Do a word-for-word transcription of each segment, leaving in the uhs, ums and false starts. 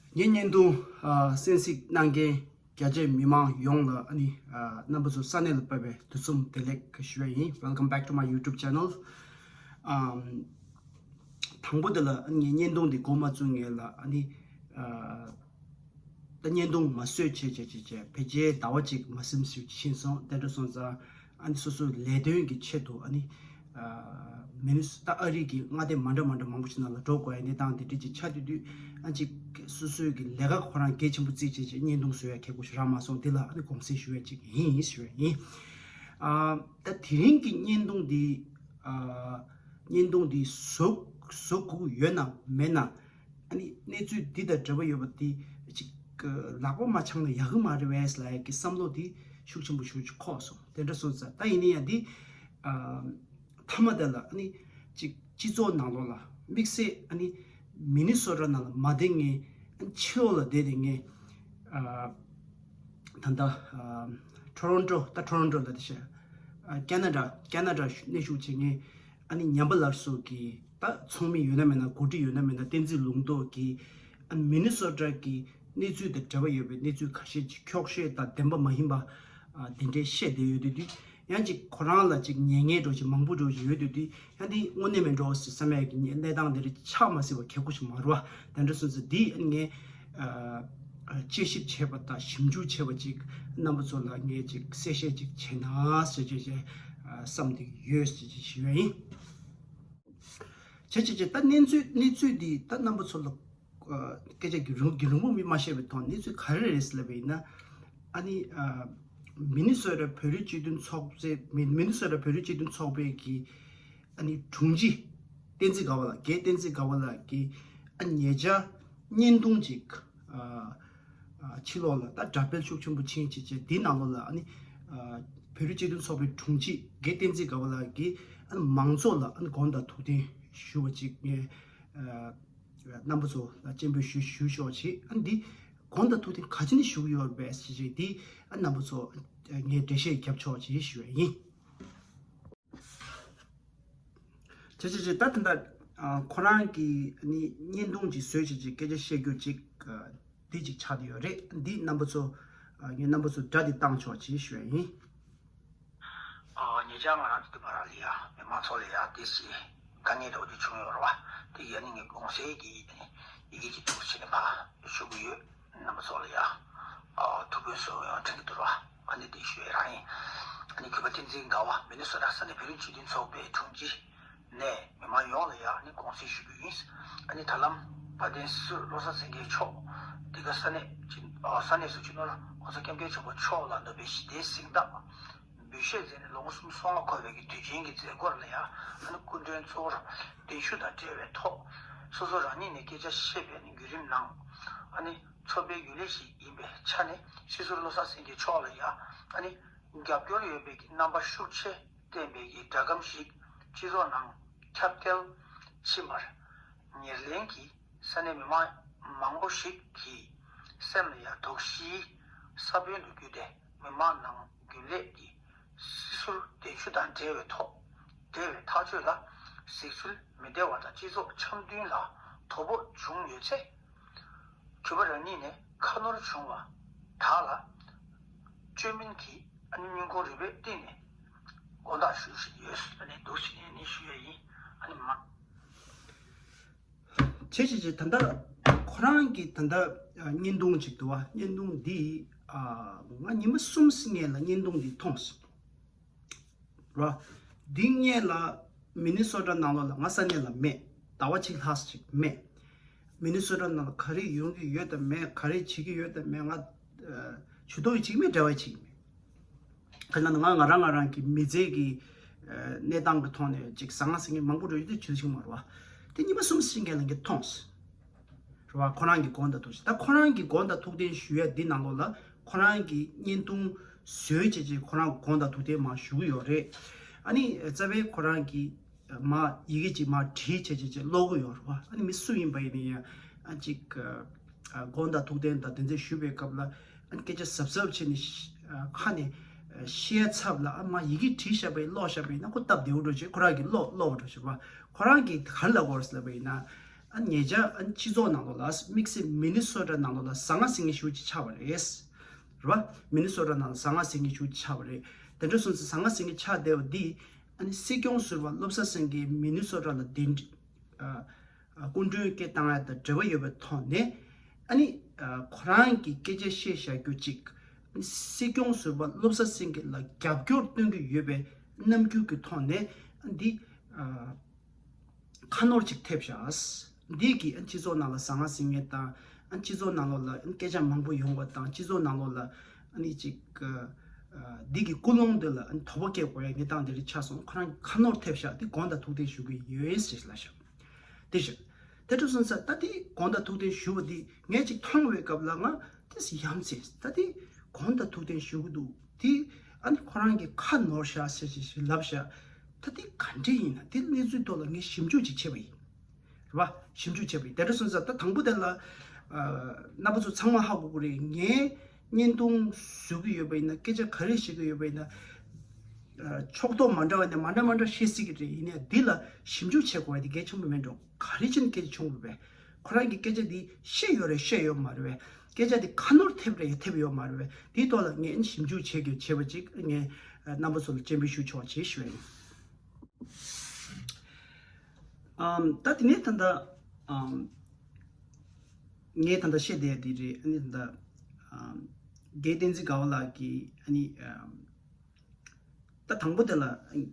ངའི་བརྙན་ཐུང་ཨ་གསན་གཟིགས་གནང་མཁན་རྒྱ་ཆེའི་མི་མང་ཡོངས་ལ་ཨ་ནི་ཨ་རྣམ་པ་ཚོ་ས་གནས་ལ་ཕེབས་པའི་དུས་གསུམ་བདེ་ལེགས་ཞུ་ཡ་ཡིན། Welcome back to my YouTube channel. ཨམ། དང་པོ་དེ་ལ་ཨ་ནི་ངའི་བརྙན་ཐུང་འདི་འགོ་མ་བཙུགས་སྔོན་ལ་ཨ་ནི་ཨ་ད་བརྙན་ཐུང་མ་བཟོས་བྱས་བྱས་བྱས་བྱས་ཕལ་ཆེར་ཟླ་བ་གཅིག་མ་ཟིན་ཞིག་ཕྱིན་སོང་། དེ་འདྲ་སོང་ཙང་ཨ་ནི་སོ་སོའི་ལས་དོན་གྱི་ཆེད་དུ་ཨ་ནི་ཨ་མི་ནི་ད་ཨ་རི་གི་མངའ་སྡེ་མ་འདྲ་མ་འདྲ་མང་པོ་ཞིག་ནང་ལ་འགྲོ་དགོས་ཡ་གནས་སྟངས་དེ་འདྲ་ཅིག་ཆགས་དུས་དུས་ཨ་ཅིག་སོ་སོའི་གི་ལས་ཀ་ཁོ་རང་གལ་ཆེན་པོ་བརྩིས་བྱས་བྱས་བརྙན་ཐུང་བཟོ་ཡ་ཁེ་གོ་ཞིག་རག་མ་སོང་། དེ་ལ་ཨ་ནི་དགོངས་སེལ་ཞུ་ཡ་ཅིག་ཡིན་ཞུ་ཡ་ཡིན། ཨ་ད་དེ་རིང་གི་བརྙན་ཐུང་འདི་ཨ་བརྙན་ཐུང་འདི་བཟོ་བཟོ་དགོས་ཡོད་ན་མེད་ན། ཨ་ནི་གནས་ཚུལ་འདི་དང་འབྲེལ་བ་ཡོད་པ་འདི་ཅིག་ལག་པ་མ་འཆང་ན་ཡག་གི་མ་རེད་པས་ལབ་ཡ་གི་བསམ་བློ་འདི་ཤུགས་ཆེན་པོ་ཞེ་པོ་ཅིག་འཁོར་སོང་། དེ་འདྲ་སོང་ཙང་ད་ཡིན་ན་ཡང་འདི་ཨ་མཐའ་མ་དེ་ལ་ཨ་ནི་ཅིག་སྤྱི་ཚོགས་ནང་ལོགས་ལ་དམིགས་བསལ་ཨ་ནི་མི་ནི་སོ་ཊ་ནང་ལ་མ་བསྡད་མཁན་ཨ་ནི་ཕྱི་ལོགས་ལ་བསྡད་བསྡད་མཁན་ཨ་ད་ལྟ་ཨ་ཊོ་རོན་ཊོ་ད་ཊོ་རོན་ཊོ་ལ་དེ་བྱས་ཨ་ཀེ་ན་ཌ་ཀེ་ན་ཌ་གནས་བཞུགས་བྱེད་མཁན་ཨ་ནི་ཉམས་པ་སླར་གསོ་གི་ད་ཚོགས་མི་ཡོད་ན་མེད་ན་འགོ་ཁྲིད་ཡོད་ན་མེད་ན་བསྟན་འཛིན་ལུང་རྟོགས་ཀྱིས་ཨ་མི་ནི་སོ་ཊ་གི་གནས་ཚུལ་དང་འབྲེལ་བ་ཡོད་པའི་གནས་ཚུལ་ཁ་ཤས་ཀྱི་འཁྱོག་བཤད་དང་བདེན་པ་མ་ཡིན་པ་ཨ་དེ་འདྲའི་བཤད་བསྡད་ཡོད་དུས་དུས་ཡང་ཅིག་ཁོ་རང་ལ་ཅིག་ཉན་མཁན་འདྲ་ཅིག་མང་པོ་འདྲ་ཅིག་ཡོད་དུས་དུས་ཡང་འདི་དངོས་གནས་མིན་འགྲོ་ཟེར་བསམ་ཡས་ཀྱི་གནས་སྟངས་དེ་འདྲ་ཆགས་མ་སྲིད་པ་ཁེ་གོ་ཞིག་མ་རེད་པ། དེ་འདྲ་སོང་ཙང་འདི་ཨ་ནི་ངས་ཨ་ཨ་དཔྱད་ཞིབ་བྱས་པ་དང་ཞིབ་འཇུག་བྱས་པ་ཅིག་རྣམ་པ་ཚོ་ལ་ངས་ཅིག་གསལ་བཤད་ཅིག་བྱས་ན་ཟེར་བྱས་བྱས་ཨ་བསམ་བསྡད་ཀྱི་ཡོད་ཟེར་བྱས་ཞུ་ཡ་ཡིན། བྱས་བྱས་བྱས་ད་གནས་ཚུལ་གནས་ཚུལ་འདི་ད་རྣམ་པ་ཚོ་ལ་ཨ་སྐད་ཆ་རྒྱུན་རིང་རྒྱུན་རིང་པོ་མི་མ་བཤད་པའི་ཐོག་གནས་ཚུལ་ག་རེ་རེད་ཟེར་ལབ་པ་ཡིན་ན། ཨ་ནི་ཨ་མི་ནི་སོ་ཊ་བོད་རིགས་སྤྱི་མཐུན་ཚོགས་པའི་མི་མི་ནི་སོ་ཊ་བོད་རིགས་སྤྱི་མཐུན་ཚོགས་པའི་གི་ཨ་ནི་དྲུང་ཆེ་བསྟན་འཛིན་དགའ་བ་ལགས། རྒན་བསྟན་འཛིན་དགའ་བ་ལགས་ཀྱིས་ཨ་ཉེ་ཆར་བརྙན་ཐུང་ཅིག་ཨ་ཨ་ཕྱི་ལོགས་ལ་ད་དྲ་འབེལ་ཤུགས་ཆེན་པོ་ཕྱིན་བྱས་བྱས་འདི་ནང་ལོགས་ལ་ཨ་ནི་ཨ་བོད་རིགས་སྤྱི་མཐུན་ཚོགས་པའི་དྲུང་ཆེ་རྒན་བསྟན་འཛིན་དགའ་བ་ལགས་ཀྱིས་ཨ་ནི་མང་ཚོགས་ལ་ཨ་ནི་དགོངས་དག་ཐུགས་བདེན་ཞུ་བ་ཅིག་ངས་ཨ་རྣམ་པ་ཚོ་ལ་སྤྱན་འབུལ་ཞུ་ཞུ་ཆོག་བྱས། ཨ་ནི་འདི་དགོངས་དག་ཐུགས་བདེན་ག་ཅི་ནས་ཞུ་གི་ཡོད་རེད་པས་ཞེས་བྱས་འདི་ཨ་རྣམ་པ་ཚོ་ངས་འགྲེལ་བཤད་རྒྱབ་ཆོག་ཅེས་ཞུ་བ་ཡིན། བྱས་བྱས་བྱས་ད་ད་ལྟ་ཨ་ཁོ་རང་གིས་ནི་བརྙན་ཐུང་ཅིག་བཟོས་བྱས་བྱས་སྐད་ཆ་བཤད་རྒྱུ་ཅིག་ཨ་འདི་ཅིག་ཆགས་བསྡད་ཡོད་རེད། འདི་རྣམ་པ་ཚོ་ཨ་ངས་རྣམ་པ་ཚོ་སྒྲ་འདི་བཏང་ཆོག་ཅེས་ཞུ་བ་ཡིན། ཨ་ཉེ་ཆར་ང་རང་ཚོ་འདི་བར་ལ་ཡ་མི་མང་ཚོ་ལ་ཡ་དེ་ཞིག་དཀའ་ངལ་འདྲ་བོ་ཅིག་བྱུང་ཡོད་རེད་བ། དེ་ཡ་ནི་ངས་དགོངས་སེལ་གྱི་ཡི་གེ་ཅིག་འདུག་ཟེར་ནས་ཕར་ཞུ་གི་ཡོད། རྣམ་པ་ཚོ་ལ་ཡ་ཨ་ཐུགས་ཕན་གསོས་ཡོང་དྲན་གྱི་འདུག་ར། ཨ་ནི་དེ་ཞུ་ཡས་རང་ཡིན། ཨ་ནི་གུས་པ་བསྟན་འཛིན་དགའ་བ་མི་ནི་སོ་ཊ་ས་གནས་བོད་རིགས་སྤྱི་མཐུན་ཚོགས་པའི་དྲུང་ཆེ་ནས་མི་མང་ཡོངས་ལ་ཡ་ཨ་ནི་དགོངས་སེལ་ཞུ་རྒྱུ་ཡིན། ཨ་ནི་ད་ལམ་དཔལ་ལྡན་སྲིད་ཟུར་བློ་བཟང་སེང་གེ་མཆོག་འདི་ག་ས་གནས་སྤྱི་ཨ་ས་གནས་སུ་སྤྱི་ནོར་༸གོང་ས་༸སྐྱབས་མགོན་ཆེན་པོ་མཆོག་ལ་འདོན་པའི་ཞི་བདེའི་གཟེངས་རྟགས་འབུལ་བཞེས་མཛད་ནས་ལོ་ངོ་སུམ་ཅུ་སོ་ལྔ་འཁོར་བའི་གི་དུས་ཆེན་གྱི་མཛད་སྒོར་ལ་ཡ་ཨ་ནི་སྐུ་མགྲོན་གཙོ་བོར་གདན་ཞུ་དང་འབྲེལ་བའི་ཐོག་སོ་སོ་རང་ཉིད་ནས་སྐད་ཆ་བཤད་པའི་བརྒྱུད་རིམ་ནང་ཨ་ནི་ཚོགས་པའི་རྒྱུན་ལས་ཤིག་ཡིན་པའི་ཆ་ནས་སྲིད་ཟུར་བློ་བཟང་སེང་གེ་མཆོག་ལ་ཡ་ཨ་ནི་རྒྱབ་སྐྱོར་ཡོད་པའི་གི་རྣམ་པ་ཤུགས་ཆེ་བསྟན་པའི་གི་སྒྲ་སྒམ་ཞིག་སྤྱི་ཚོགས་ནང་ཁྱབ་གདལ་ཕྱིན་པར་ཉེར་ལེན་གྱིས་ས་གནས་མི་མང་མང་པོ་ཞིག་གིས་སེམས་ལ་ཡང་དོགས་གཞིའི་ས་བོན་དུ་གྱུར་ཏེ་མི་མང་ནང་རྒྱུན་ལས་ཀྱི་སྲིད་ཟུར་གདན་ཞུ་དང་འབྲེལ་བའི་ཐོག་འབྲེལ་བའི་ཐག་གཅོད་ལ་གཟིགས་ཚུལ་མི་བདེ་བ་དང་སྤྱི་ཚོགས་འཆམ་མཐུན་ལ་དོ་ཕོག་བྱུང་ཡོད་ཚེ། གུས་པ་རང་ཉིད་ནས་ཁ་ནོར་བྱུང་བ་དག་ལ་བཅོས་མིན་གྱིས་ཨ་ནི་སྙིང་ཁུང་རུས་པའི་གཏིང་ནས་དགོངས་དག་ཞུ་བཞིན་ཡོད་ཟེར་ནས་འདུག་ཟེར་ནས་ནི་ཞུ་ཡ་ཡིན། ཨ་ནི་མ། བྱས་བྱས་བྱས་ད་ལྟ་ཁོ་རང་གིས་ད་ལྟ་ཨ་བརྙན་ཐུང་ཅིག་འདུག་བ། བརྙན་ཐུང་འདི་ཨ་ང་ཉི་མ་གསུམ་སྔོན་ལ་བརྙན་ཐུང་འདི་མཐོང་སོང་། ར། འདི་སྔོན་ལ་མི་ནི་སོ་ཊ་ནང་ལོགས་ལ་ང་ས་གནས་ལ་མེད། ཟླ་བ་གཅིག་ལྷག་ཅིག་མེད། མི་ནི་སོ་ཊ་ནང་ལ་ག་རེ་ཡོང་གི་ཡོད་དམ་མེད། ག་རེ་བྱེད་ཀྱི་ཡོད་དམ་མེད། ང་ཨ་ཇུས་གཏོགས་ཡང་བྱེད་ཀྱི་མེད། འབྲེལ་བ་ཡང་བྱེད་ཀྱི་མེད། ག་ན་ང་ང་རང་ང་རང་གི་མི་ཚེ་གི་ཨ་གནས་སྟངས་ཀྱི་ཐོག་ནས་ཅིག་ཟང་ངེ་ཟིང་ངེ་མང་པོ་འགྲོ་ཡོད་དུས་ཇུས་ཤིག་མ་རེད་བ། དེ་ཉི་མ་གསུམ་ཕྱིན་མཁན་ལ་ངས་མཐོང་སོང་། རེད་བ། ཁོ་རང་གི་དགོངས་དག་ཐུགས་བཞེས། ད་ཁོ་རང་གི་དགོངས་དག་ཐུགས་བདེན་ཞུ་ཡ་འདི་ནང་ལོགས་ལ་ཁོ་རང་གི་བརྙན་ཐུང་བཟོས་བྱས་བྱས་ཁོ་རང་དགོངས་དག་ཐུགས་བདེན་མར་ཞུ་གི་ཡོད་རེད། ཨ་ནི་རྩ་བའི་ཁོ་རང་གི་མར་ཡི་གེ་ཅིག་མར་བྲིས་བྱས་བྱས་བྱས་ཀློག་གི་ཡོད་རེད་བ། ཨ་ནི་མི་སུ་ཡིན་པ་ཡིན་ན་ཡང་ཨ་ཅིག་ཨ་དགོངས་དག་ཐུགས་བདེན་དང་དེ་ཚོ་ཞུ་བའི་སྐབས་ལ་ཨ་ནི་སྐད་ཆ་གཟབ་གཟབ་བྱས་ནས་ཤ་ཨ་ཁ་ནས་ཨ་བཤད་ཚབ་ལ་ཨ་མར་ཡི་གེ་བྲིས་བཞག་པ་ཡིན་ཀློག་བཞག་པ་ཡིན་ན་ཁོ་སྟབས་བདེ་བོ་འགྲོ་བྱས་ཁོ་རང་གིས་ཀློག་ཀློག་པ་འགྲོ་བྱས་བ། ཁོ་རང་གིས་ག་རེ་ལབ་ཀྱི་ཡོད་རེད་ཟེར་ལབ་པ་ཡིན་ན། ཨ་ཉེ་ཆར་ཨ་སྤྱི་ཚོགས་ནང་ལོགས་ལ་དམིགས་བསལ་མི་ནི་སོ་ཊ་ནང་ལོགས་ལ་ཟ་ང་ཟིང་ངེ་ཞེ་པོ་ཅིག་ཆགས་པ་རེད། རེད་བ། མི་ནི་སོ་ཊ་ནང་ལ་ཟ་ང་ཟིང་ངེ་ཞེ་པོ་ཅིག་ཆགས་པ་རེད། དེ་འདྲ་སོང་ཙང་ཟ་ང་ཟིང་ངེ་ཆགས་བསྡད་པ་འདི་ཨ་ནི་སྲིད་སྐྱོང་ཟུར་པ་བློ་བཟང་སེང་གེ་མི་ནི་སོ་ཊ་ལ་གདན་འདྲེན་ཨ་ཨ་སྐུ་མགྲོན་སྐད་བཏང་ཡ་དང་འབྲེལ་བ་ཡོད་པའི་ཐོག་ནས་ཨ་ནི་ཨ་ཁོ་རང་གི་སྐད་ཆ་བཤད་བཞག་རྒྱུ་གཅིག་སྲིད་སྐྱོང་ཟུར་པ་བློ་བཟང་སེང་གེ་ལ་རྒྱབ་སྐྱོར་སྟོན་གྱི་ཡོད་པའི་རྣམ་འགྱུར་གྱི་ཐོག་ནས་ཨ་འདི་ཨ་ཁ་ནོར་ཅིག་ཐེབས་ཤག་འདི་གིས་ཨ་སྤྱི་ཚོགས་ནང་ལ་ཟ་ང་ཟིང་ངེ་དང་ཨ་སྤྱི་ཚོགས་ནང་ལོགས་ལ་ཨ་སྐད་ཆ་མང་པོ་ཡོང་བ་དང་སྤྱི་ཚོགས་ནང་ལོགས་ལ་ཨ་ནི་ཅིག་ཨ་འདི་གི་ཀུན་སློང་འདི་ལ་ཨ་དོགས་པ་སྐྱེ་དགོས་ཡ་གནས་སྟངས་འདི་རིགས་ཆགས་སོང་། ཁོ་རང་ཁ་ནོར་ཐེབས་ཤག་འདི་དགོངས་དག་ཐུགས་བདེན་ཞུ་གི་ཡོད་ཟེར་ལབ་ཤག་དེ་བཞིན་དེ་འདྲ་སོང་ཙང་ད་དེ་དགོངས་དག་ཐུགས་བདེན་ཞུ་བ་འདི་ངས་ཅིག་མཐོང་བའི་སྐབས་ལ་ང་དེ་ཡ་མཚན་ད་དེ་དགོངས་དག་ཐུགས་བདེན་ཞུ་གི་འདུག་དེ་ཨ་ནི་ཁོ་རང་གི་ཁ་ནོར་ཤག་ཟེར་ཞིག་ལབ་ཤག་ད་དེ་ག་འདྲ་ཡིན་ན་དེ་གནས་ཚུལ་ཐོག་ལ་ངས་ཞིབ་འཇུག་ཅིག་བྱས་པ་ཡིན། རེད་བ། ཞིབ་འཇུག་བྱས་པ་ཡིན། དེ་འདྲ་སོང་ཙང་ད་དང་པོ་དེ་ལ་ཨ་རྣམ་པ་ཚོ་ཚང་མ་ཧ་གོ་གི་རེད། ངས་བརྙན་ཐུང་བཟོ་གི་ཡོད་པ་ཡིན་ན་སྐད་ཆ་ག་རེ་བཤད་གི་ཡོད་པ་ཡིན་ན་ཨ་ཕྱོགས་གཏོགས་མ་འདྲ་བ་ནས་མ་འདྲ་མ་འདྲ་བཤད་སྲིད་ཀྱི་རེད། ཡིན་ནའི་འདི་ལ་ཞིབ་འཇུག་བྱེད་དགོས་པ་དེ་གལ་ཆེན་པོ་མིན་འགྲོ། ག་རེ་བྱས་ནས་སྐད་ཆ་བྱུང་རེད་པས། ཁོ་རང་གི་སྐད་ཆ་འདི་བཤད་ཡོད་རེད་བཤད་ཡོད་མ་རེད་པས། སྐད་ཆ་འདི་ཁ་ནོར་ཐེབས་རེད་ཐེབས་ཡོད་མ་རེད་པས། དེའི་ཐོག་ལ་ངས་ཞིབ་འཇུག་བྱེད་དགོས་བྱས་པ་ཅིག་ངས་ཨ་རྣམ་པ་ཚོ་ལ་སྤྱན་འབུལ་ཞུ་ཆོག་ཅེས་ཞུ་ཡ་ཡིན། ཨམ། ད་དེ་ནས་ད་ལྟ་ཨམ། ངས་ད་ལྟ་བཤད་བསྡད་དེ་རེད། ཨ་ནི་ད་ལྟ་ཨམ། རྒན་བསྟན་འཛིན་དགའ་བ་ལགས་ཀྱིས་ཨ་ནི་ཨམ། ད་དང་པོ་དེ་ལ་རྒན་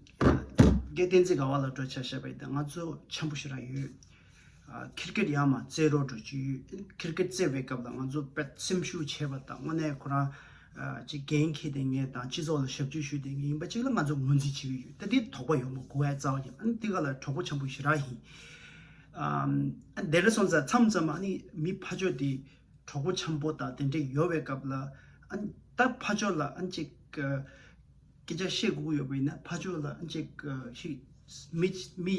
བསྟན་འཛིན་དགའ་བ་ལགས་འགྲོ་ཆ་བཤད་པ་ཡིན་ད་ང་ཚོ་འཆམ་པོ་ཞེ་དྲག་ཡོད། ཨ། ཁིར་ཀེད་ཡར་མར་རྩེད་རོགས་འགྲོ་རྒྱུ་ཡོད། ཁིར་ཀེད་རྩེད་པའི་སྐབས་ལ་ང་ཚོ་དཔེ་སེམས་ཤུགས་ཆེ་བ་དང་དངོས་གནས་ཁོ་རང་ཨ། ཅིག་འགན་འཁྱེར་བསྡད་མཁན་དང་སྤྱི་ཚོགས་ལ་ཞབས་ཕྱི་ཞུ་བསྡད་མཁན་ཡིན་པ་ཅིག་ལ་ང་ཚོ་ངོས་འཛིན་བྱེད་ཀྱི་ཡོད། ད་དེ་དོགས་པ་ཡོང་མ་དགོས་པའི་རྩ་བ་ཡིན། ཨ་ནི་དེ་ག་ལ་གྲོགས་པོ་འཆམ་པོ་ཞེ་དྲག་ཡིན། ཨ་ནི་དེ་འདྲ་སོང་ཙང་མཚམས་མཚམས་ཨ་ནི་མི་ཕར་ཕྱོགས་དེ་གྲོགས་པོ་འཆམ་པོ་དང་དེ་འདྲ་ཡོད་པའི་སྐབས་ལ་ཨ་ནི་ད་ཕར་ཕྱོགས་ལ་ཨ་ནི་ཅིག་སྐད་ཆ་བཤད་དགོས་ཀྱི་ཡོད་པ་ཡིན་ན་ཕར་ཕྱོགས་ལ་ཅིག་ཞིག་མི་མི་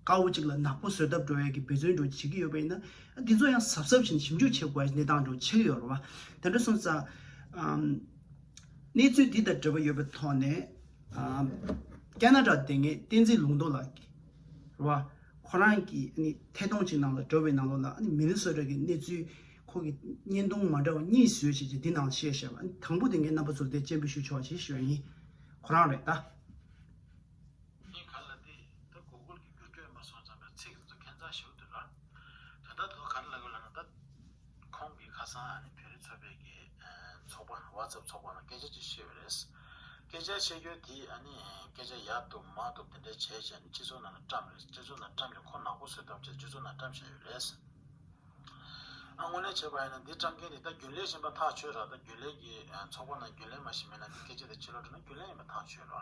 དཀར་པོ་ཅིག་ལ་ནག་པོ་བཟོ་ཐབས་འགྲོ་ཡ་གི་འབད་བརྩོན་འགྲོ་བྱེད་ཀྱི་ཡོད་པ་ཡིན་ན་འདི་ཚོ་ཡང་གཟབ་གཟབ་བྱས་ནས་ཞིབ་འཇུག་བྱེད་དགོས་པའི་གནས་སྟངས་འགྲོ་ཆགས་ཀྱི་ཡོད་རེད་བ། དེ་འདྲ་སོང་ཙང་ཨམ། གནས་ཚུལ་འདི་དང་འབྲེལ་བ་ཡོད་པའི་ཐོག་ནས་ཨམ། ཁ་ན་ཌ་བསྡད་མཁན་བསྟན་འཛིན་ལུང་རྟོགས་ལགས་ཀྱིས་རེད་བ། ཁོ་རང་གིས་ཨ་ནི་ཐད་གཏོང་ཅིག་ནང་ལ་འགྲོ་བའི་ནང་ལོགས་ལ་ཨ་ནི་མི་ནི་སོ་ཊ་གི་གནས་ཚུལ་ཁོ་གིས་བརྙན་ཐུང་མ་འདྲ་བ་གཉིས་བཟོས་བྱས་ཀྱི་འདི་ནང་བཤད་བཞག་པ། ཨ་ནི་དང་པོ་དེ་ངས་རྣམ་པ་ཚོར་དེ་སྤྱན་འབུལ་ཞུ་ཆོག་ཅེས་ཞུ་ཡ་ཡིན། ཁོ་རང་རེད་ད། ངས་ག་ལ་དེ་ད་གུ་གུལ་གྱི་བསྒྱུར་བཅོས་མ་སོང་ཙང་ཚིག་དེ་ཚོ་ཁྱད་མཚར་ཞིག་འདུག་ལ། ད་ལྟ་དུ་ག་རེ་ལབ་དགོས་ལབ་ན་ད། ཁོང་གིས་ཁ་སང་ཨ་ནི་བོད་རིགས་ཚོགས་པའི་གི་ཚོགས་པ་ཝ་ཚབ་ཚོགས་པ་ནང་སྐད་ཆ་ཅིག་བཤད་པ་རེད། སྐད་ཆ་བཤད་རྒྱུ་དེ་ཨ་ནི་སྐད་ཆ་ཡ་གཏུབ་མ་གཏུབ་དེ་འདྲ་བྱས་བྱས་ནས་སྤྱི་ཚོགས་ནང་ལ་བཀྲམ་རེད། སྤྱི་ཚོགས་ནང་བཀྲམ་རྒྱུ་ཁོ་ནག་པོ་བཟོས་ཐབས་བྱས་སྤྱི་ཚོགས་ནང་བཀྲམ་བཞག་ཡོད་རེད། ཨ་དངོས་གནས་བྱས་པ་ཡིན་ན་འདི་བཀྲམ་མཁན་དེ་ད་རྒྱུན་ལས་ཡིན་པ་ཐག་ཆོད་ར། ད་རྒྱུན་ལས་ཀྱི་ཚོགས་པ་ནང་རྒྱུན་ལས་མ་ཞིག་མེད་ན་འདི་སྐད་ཆ་དེ་ཕྱི་ལོགས་འགྲོ་ན་རྒྱུན་ལས་ཡིན་པ་ཐག་ཆོད་ར།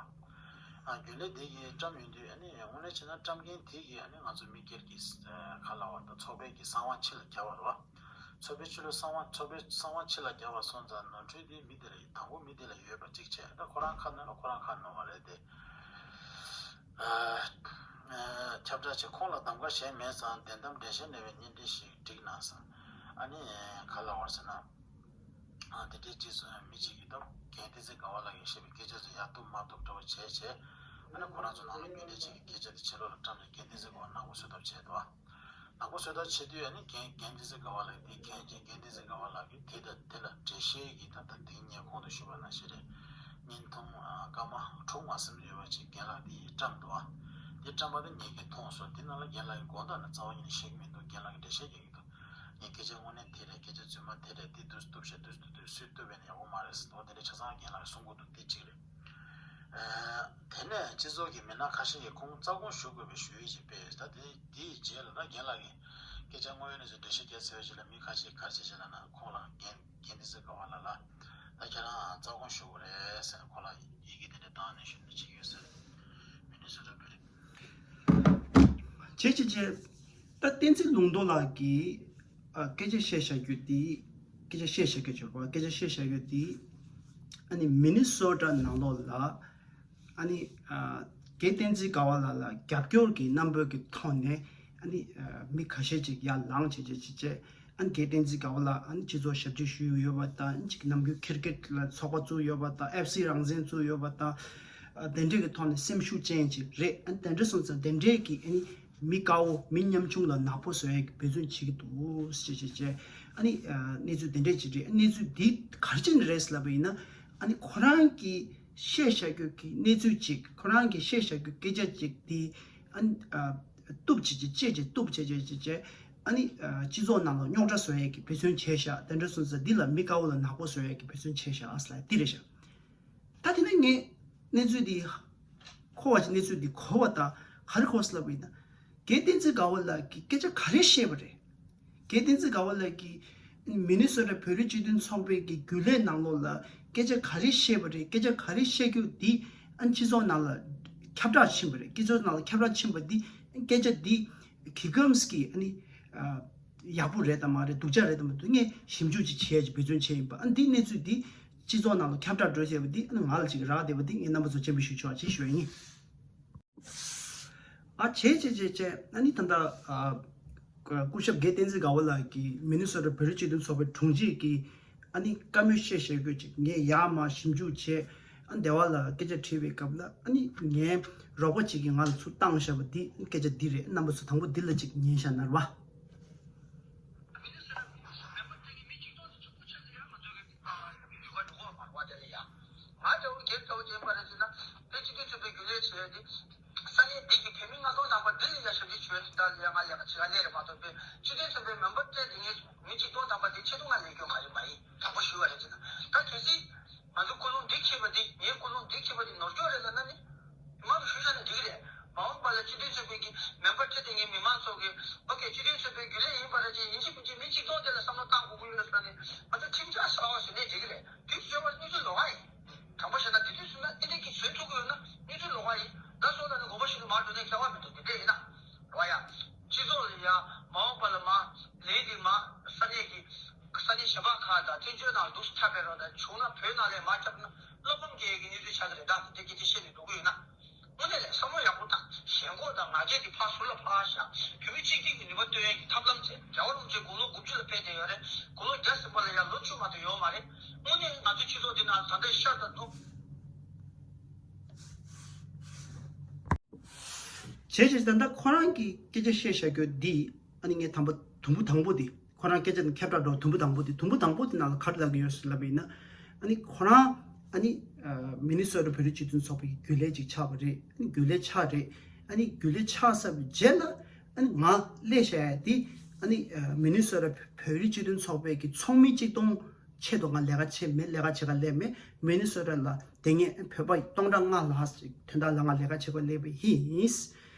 ཨ་རྒྱུན་ལས་དེ་གིས་བཀྲམ་ཡོང་དུས་ཨ་ནི་དངོས་གནས་བྱས་ན་བཀྲམ་མཁན་དེ་གིས་ཨ་ནི་ང་ཚོ་མི་སྒེར་གྱི་ཨ་ག་ལབ་དགོས་རེད། ད་ཚོགས་པའི་གི་གསང་བ་ཕྱི་ལ་རྒྱབ་པ་རེད་བ། ཚོགས་པའི་ཕྱི་ལོགས་གསང་བ་ཚོགས་པའི་གསང་བ་ཕྱི་ལ་རྒྱབ་པ་སོང་ཙང་ནོར་འཁྲུལ་དེ་མི་དེ་ལ་དང་པོ་མི་དེ་ལ་ཡོད་པ་གཅིག་བྱས། ད་ཁོ་རང་ཁ་ནོར་ན་ཁོ་རང་ཁ་ནོར་བ་རེད་དེ། ཨ་ཨ་ཁྱབ་བསྒྲགས་བྱས། ཁོང་ལ་གདམ་ག་གཞན་མེད་ཙང་བདེན་གཏམ་འགྲེལ་བཤད་གནང་བའི་བརྙན་འཕྲིན་ཞིག་བསྒྲིགས་གནང་ཙང་ཨ་ནི་ག་ལབ་དགོས་རེད་ཟེར་ན། ཨ་དེ་འདྲའི་རྗེས་སུ་མི་གཅིག་གིས་ད་རྒན་བསྟན་འཛིན་དགའ་བ་ལགས་ཀྱིས་བཤད་པའི་སྐད་ཆ་ཚོ་ཡ་གཏུབ་མ་གཏུབ་འདྲ་བོ་བྱས་བྱས། ཨ་ནི་ཁོ་རང་ཚོ་ནང་ལ་རྒྱུན་ལས་གཅིག་གིས་སྐད་ཆ་དེ་ཕྱི་ལོགས་ལ་བཀྲམ་ནས་རྒན་བསྟན་འཛིན་དགའ་བ་ནག་པོ་བཟོ་ཐབས་བྱས་འདུག་ནག་པོ་བཟོ་ཐབས་བྱེད་དུས་ཨ་ནི་རྒན་རྒན་བསྟན་འཛིན་དགའ་བ་ལགས་དེ་མཁྱེན་རྐྱེན་རྒན་བསྟན་འཛིན་དགའ་བ་ལགས་ཀྱིས་དེ་དང་དེ་ལ་འགྲེལ་བཤད་ཀྱིས་ད་ལྟ་དེ་ངས་གོང་དུ་ཞུས་པ་ནང་བཞིན་རེད། བརྙན་ཐུང་ཨ་སྐར་མ་དྲུག་མ་ཟིན་ཡོད་པ་ཅིག་རྒན་ལགས་དེ་ཡིས་བཀྲམ་འདུག་ཨ། དེ་བཀྲམ་པ་དེ་ངས་ཀྱིས་མཐོང་སོང་། དེ་ནང་ལ་རྒན་ལགས་ཀྱི་དགོངས་དག་ནི་རྩ་བ་ཉིད་ནས་བཤད་ཀྱི་མི་འདུག་རྒན་ལགས་ཀྱིས་འགྲེལ་བཤད་རྒྱག་གི་འདུག་ངས་སྐད་ཆ་དངོས་གནས་དེ་རེད། སྐད་ཆ་རྫུན་མ་དེ་རེད། དེ་འདུག་སེ་གཏུབ་བཤད་འདུག་སེ་གཏུབ་དུས་སུས་གཏུབ་པས་ན་ཡག་པོ་མ་རེད་ཟེར་འདུག་དེ་འདྲའི་ཆ་ཚང་རྒན་ལགས་ཀྱིས་གསུང་གི་འདུག་དེ་གཅིག་རེད། ཨ་དེ་ནས་སྤྱི་ཚོགས་ཀྱི་མི་སྣ་ཁ་ཤས་ཀྱིས་ཁོང་རྩ་དགོངས་ཞུ་དགོས་པའི་ཞུ་ཡིག་ཅིག་སྤེལ། ད་དེ་དེའི་རྗེས་ལ་ད་རྒན་ལགས་ཀྱིས་སྐད་ཆ་དངོས་ཡོད་གནས་ཚུལ་འགྲེལ་བཤད་རྒྱག་ཚར་བའི་རྗེས་ལ་མི་ཁ་ཤས་ག་རེ་བྱས་བྱས་ལབ་ན། ཁོང་ལ་རྒན་རྒན་བསྟན་འཛིན་དགའ་བ་ལགས་ལ་ད་ཁྱེད་རང་རྩ་དགོངས་ཞུ་དགོས་རེད་ཟེར་ཁོང་ལ་ཡི་གེ་དེ་འདྲ་བཏང་ནས་ཞུ་འདོད་བྱེད་ཀྱི་ཡོད་ཟེར། མི་ནི་སོ་ཊ་བོད་རིགས། བྱས་བྱས་བྱས། ད་བསྟན་འཛིན་ལུང་རྟོགས་ལགས་ཀྱིས་ཨ་སྐད་ཆ་བཤད་བཞག་རྒྱུ་དེ། སྐད་ཆ་བཤད་བཞག་གི་བྱུང་བ། སྐད་ཆ་བཤད་བཞག་རྒྱུ་དེ། ཨ་ནི་མི་ནི་སོ་ཊ་ནང་ལོགས་ལ་ཨ་ནི་ཨ་རྒན་བསྟན་འཛིན་དགའ་བ་ལགས་ལ་རྒྱབ་སྐྱོར་གྱི་རྣམ་པ་གི་ཐོག་ནས་ཨ་ནི་ཨ་མི་ཁ་ཤས་ཅིག་ཡར་ལངས་བྱས་བྱས་བྱས་བྱས། ཨ་ནི་རྒན་བསྟན་འཛིན་དགའ་བ་ལགས་ཨ་ནི་སྤྱི་ཚོགས་ཞབས་ཕྱི་ཞུས་ཡོད་པ་དང་། ཨ་ནི་ཅིག་ནམ་རྒྱུན་ཁིར་ཀེད་ལ་ཚོགས་པ་བཙུགས་ཡོད་པ་དང་། ཨེཕ་སི་རང་བཙན་བཙུགས་ཡོད་པ་དང་། ཨ་དེ་འདྲས་ཀྱི་ཐོག་ནས་སེམས་ཤུགས་ཅན་ཅིག་རེད། ཨ་ནི་དེ་འདྲས་སོང་ཙང་དེ་འདྲས་ཀྱི་ཨ་ནི་ མི་དཀར་པོ་མི་ཉམ་ཆུང་ལ་ནག་པོ་བཟོ་ཡས་ཀྱི་འབད་བརྩོན་བྱེད་ཀྱི་འདུག་ཅེས་བྱས་བྱས། ཨ་ནི་གནས་ཚུལ་དེ་འདྲས་ཅིག་རེད། གནས་ཚུལ་འདི་ག་རེ་བྱས་ནས་རེད་ཟེར་ལབ་པ་ཡིན་ན། ཨ་ནི་ཁོ་རང་གིས་བཤད་བཞག་རྒྱུ་གི་གནས་ཚུལ་ཅིག་ཁོ་རང་གིས་བཤད་བཞག་རྒྱུ་སྐད་ཆ་ཅིག་དེ་ཨ་ནི་གཏུབ་བྱས་བྱས་བཅད་བྱས་གཏུབ་བྱས་བྱས་བྱས་བྱས། ཨ་ནི་སྤྱི་ཚོགས་ནང་ལ་རྙོག་དྲ་བཟོ་ཡས་ཀྱི་འབད་བརྩོན་བྱས་ཤག་དེ་འདྲ་སོང་ཙང་འདི་ལ་མི་དཀར་པོ་ལ་ནག་པོ་བཟོ་ཡས་ཀྱི་འབད་བརྩོན་བྱས་ཤག་ཟེར་ལབ་འདི་རེད་ཤག་ད་དེ་ནས་ངས་གནས་ཚུལ་འདི་གོ་བ་ཅིག་གནས་ཚུལ་འདི་གོ་བ་དང་ག་རེ་གོ་ཟེར་ལབ་པ་ཡིན་ན། རྒན་བསྟན་འཛིན་དགའ་བོ་ལགས་ཀྱིས་སྐད་ཆ་ག་རེ་བཤད་པ་རེད། རྒན་བསྟན་འཛིན་དགའ་བོ་ལགས་ཀྱིས་མི་ནི་སོ་ཊ་བོད་རིགས་སྤྱི་མཐུན་ཚོགས་པའི་གི་རྒྱུན་ལས་ནང་ལོགས་ལ་སྐད་ཆ་ག་རེ་བཤད་པ་རེད། སྐད་ཆ་ག་རེ་བཤད་རྒྱུ་འདི་ཨ་ནི་སྤྱི་ཚོགས་ནང་ལ་ཁྱབ་བསྒྲགས་ཕྱིན་པ་རེད། སྤྱི་ཚོགས་ནང་ལ་ཁྱབ་བསྒྲགས་ཕྱིན་པ་འདི་སྐད་ཆ་འདི་གི་གམ་སི་ཀི་ཨ་ནི་ཡག་པོ་རེད་དམ་མ་རེད། སྡུག་ཅག་རེད་དམ་མ་རེད། ངས་ཞིབ་འཇུག་ཅིག་བྱེད་ཡ་ཅིག་འབད་བརྩོན་བྱས་ཡིན་པ། ཨ་ནི་འདི་གནས་ཚུལ་འདི་སྤྱི་ཚོགས་ནང་ལ་ཁྱབ་བསྒྲགས་འགྲོ་བྱས་པ་འདི་ཨ་ནི་ང་ལ་ཅིག་རག་བསྡད་པ་འདི་ངས་རྣམ་པ་ཚོ་སྤྱན་འབུལ་ཞུ་ཆོག་ཅེས་ཞུ་ཡ་ཡིན། ཨ་བྱས་བྱས་བྱས་བྱས་ཨ་ནི་ད་ལྟ་ཨ་སྐུ་ཞབས་རྒན་བསྟན་འཛིན་དགའ་བོ་ལགས་ཀྱིས་མི་ནི་སོ་ཊ་བོད་རིགས་སྤྱི་མཐུན་ཚོགས་པའི་དྲུང་ཆེ་གིས་ཨ་ནི་བཀའ་མོལ་བཤད་བཤད་དགོས་ཅིག་ངས་ཡར་མར་ཞིབ་འཇུག་བྱས། ཨ་འདི་བ་ལ་སྐད་ཆ་དྲིས་པའི་སྐབས་ལ་ཨ་ནི་ངའི་རོགས་པ་ཅིག་གིས་ང་ལ་ཚུར་བཏང་བཞག་པ་འདི་སྐད་ཆ་འདི་རེད། རྣམ་པ་ཚོ་དང་པོ་འདི་ལ་ཅིག་ཉན་བཞག་ན་རེད་བ། ང་ལྟ་བུ་རྒན་ལྟ་བུ་ཅན་པ་རེད་ཟེར་ན་དཔེ་སྤྱི་མཐུན་ཚོགས་པའི་རྒྱུན་ལས་བྱས་ཏེ། ས་གནས་འདི་གི་བོད་མི་ལྔ་སྟོང་ཐམ་པ་འདི་ལ་ཡ་ཞབས་ཕྱི་ཞུ་ཡ་ཞིག་ད་ལ་ཡ་ང་ལས་ཀ་བྱེད་ཀ་ལས་རེད་མ་གཏོགས་པའི་སྤྱི་མཐུན་ཚོགས་པའི་མེམ་བར་སྤྲད་དེ་ངས་མི་གཅིག་སྟོང་ཐམ་པ་འདི་ཆེད་དུ་ང་ལས་སྐྱོན་ག་རེ་མ་ཡིན། དྲང་པོ་ཞུ་བ་རེད་ཟེར་ན། ད་གལ་སྲིད་ང་ཚོ་ཀུན་སློང་འདི་ཁྱེར་བ་འདི་ངའི་ཀུན་སློང་འདི་ཁྱེར་བ་འདི་ནོར་འཁྱོག་རེད་ལབ་ན་ནི། མང་དུ་ཞུ་བཞག་ན་འགྲིག་གི་རེད། མ་འོངས་པ་ལ་སྤྱི་མཐུན་ཚོགས་པའི་གི་མེམ་བར་ཁྲིད་དེ་ངའི་མི་མང་ཚོ་གི་ཨོ་ཀེ་སྤྱི་མཐུན་ཚོགས་པའི་རྒྱུན་ལས་ཡིན་པ་རེད་ཅེས་ཡིན་གཅིག་མིན་གཅིག་མི་གཅིག་སྟོང་དེ་ལ་བསམ་བློ་བཏང་དགོས་ཀྱི་ཡོད་ས་ནི་ང་ཚོ་ཁྲིམས་འཆར་གསར་པ་བཟོས་ནས་འགྲིག་གི་རེད། དུས་ཚོད་བར་གནས་ཚུལ་ལོགས་ཀ་ཡིན། དྲང་པོ་བཤད་ན་དེ་དུས་ཚོད་ན་ཨེ་འདྲ་གི་བཟོས་ཐུབ་ཀྱི་ཡོད་ན་གནས་ཚུལ་ལོགས་ཀ་ཡིན། ད་སོ་ལ་ནི་དགོངས་པ་ཞིག་ཏུ་མར་འགྲོ་ནས་ཁྱད་པར་མི་འདུག་དེ་འདྲ་ཡིན་ན་རེད་བ་ཡ། སྤྱི་ཚོགས་ལ་ཡ་མ་འོངས་པ་ལ་མ་ལས་འདི་མ་ས་གནས་ཀྱི་ས་གནས་གཞན་པ་ཁག་དང་བཙན་བྱོལ་ནང་འདུག་ཐབས་པའི་རོགས་དང་བྱུང་ན་བོད་ནང་ལས་མ་ཁྱབ་ན་བློ་ཕམ་སྐྱེ་ཡས་ཀྱི་གནས་ཚུལ་ཆགས་ཀྱི་རེད། ད་དེ་སྐད་ཆ་བཤད་ནས་འགྲོ་གི་ཡོད་ན། དངོས་གནས་ལས་བསམ་བློ་ཡག་པོ་དང་ཞེན་ཁོག་དང་ང་རྒྱལ་གྱི་ཕར་ཟུར་ལ་ཕར་བཞག་བོད་མི་གཅིག་སྒྲིལ་གྱི་ནུས་པ་བཏོན་ཡས་ཀྱི་ཐབས་ལམ་བྱས། རྒྱལ་བ་རིན་པོ་ཆེ་དགུང་ལོ་དགུ་བཅུ་ལ་ཕེབས་བསྡད་ཡོད་རེད། དགུང་ལོ་བརྒྱ་ཟིན་པ་ལ་ཡང་ལོ་བཅུ་མ་གཏོགས་ཡོད་མ་རེད། དངོས་གནས་ང་ཚོའི་སྤྱི་ཚོགས་འདི་ནང་ད་ལྟ་ཤར་དང་ནུབ། བྱས་བྱས་ད་ལྟ་ཁོ་རང་གིས་སྐད་ཆ་བཤད་བཞག་རྒྱུ་འདི་ཨ་ནི་ངས་དང་པོ་དུམ་བུ་དང་པོ་འདི་ཁོ་རང་སྐད་ཆ་དང་ཁྱབ་བསྒྲགས་འགྲོ་དུམ་བུ་དང་པོ་འདི་དུམ་བུ་དང་པོ་འདི་ནང་ལ་ག་རེ་ལབ་ཀྱི་ཡོད་ཟེར་ལབ་པ་ཡིན་ན། ཨ་ནི་ཁོ་རང་ཨ་ནི་མི་ནི་སོ་ཊ་བོད་རིགས་སྤྱི་མཐུན་ཚོགས་པའི་རྒྱུན་ལས་ཅིག་ཆགས་པ་རེད། ཨ་ནི་རྒྱུན་ལས་ཆགས་རེད། ཨ་ནི་རྒྱུན་ལས་ཆགས་ཚར་བའི་རྗེས་ལ་ཨ་ནི་ང་སླེབས་བཞག་ཡ་འདི་ཨ་ནི་མི་ནི་སོ་ཊ་བོད་རིགས་སྤྱི་མཐུན་ཚོགས་པའི་གི་ཚོགས་མི་གཅིག་སྟོང་ཆེད་དུ་ང་ལས་ཀ་བྱེད་མེད། ལས་ཀ་བྱེད་ག་སླེབས་མེད། མི་ནི་སོ་ཊ་ལ་དེ་སྔའི་བོད་པ་སྟོང་ཕྲག་ལྔ་ལྷག་ཅིག་དོན་དག་ལ་ང་ལས་ཀ་བྱེད་ག་སླེབས་པ་ཡིན།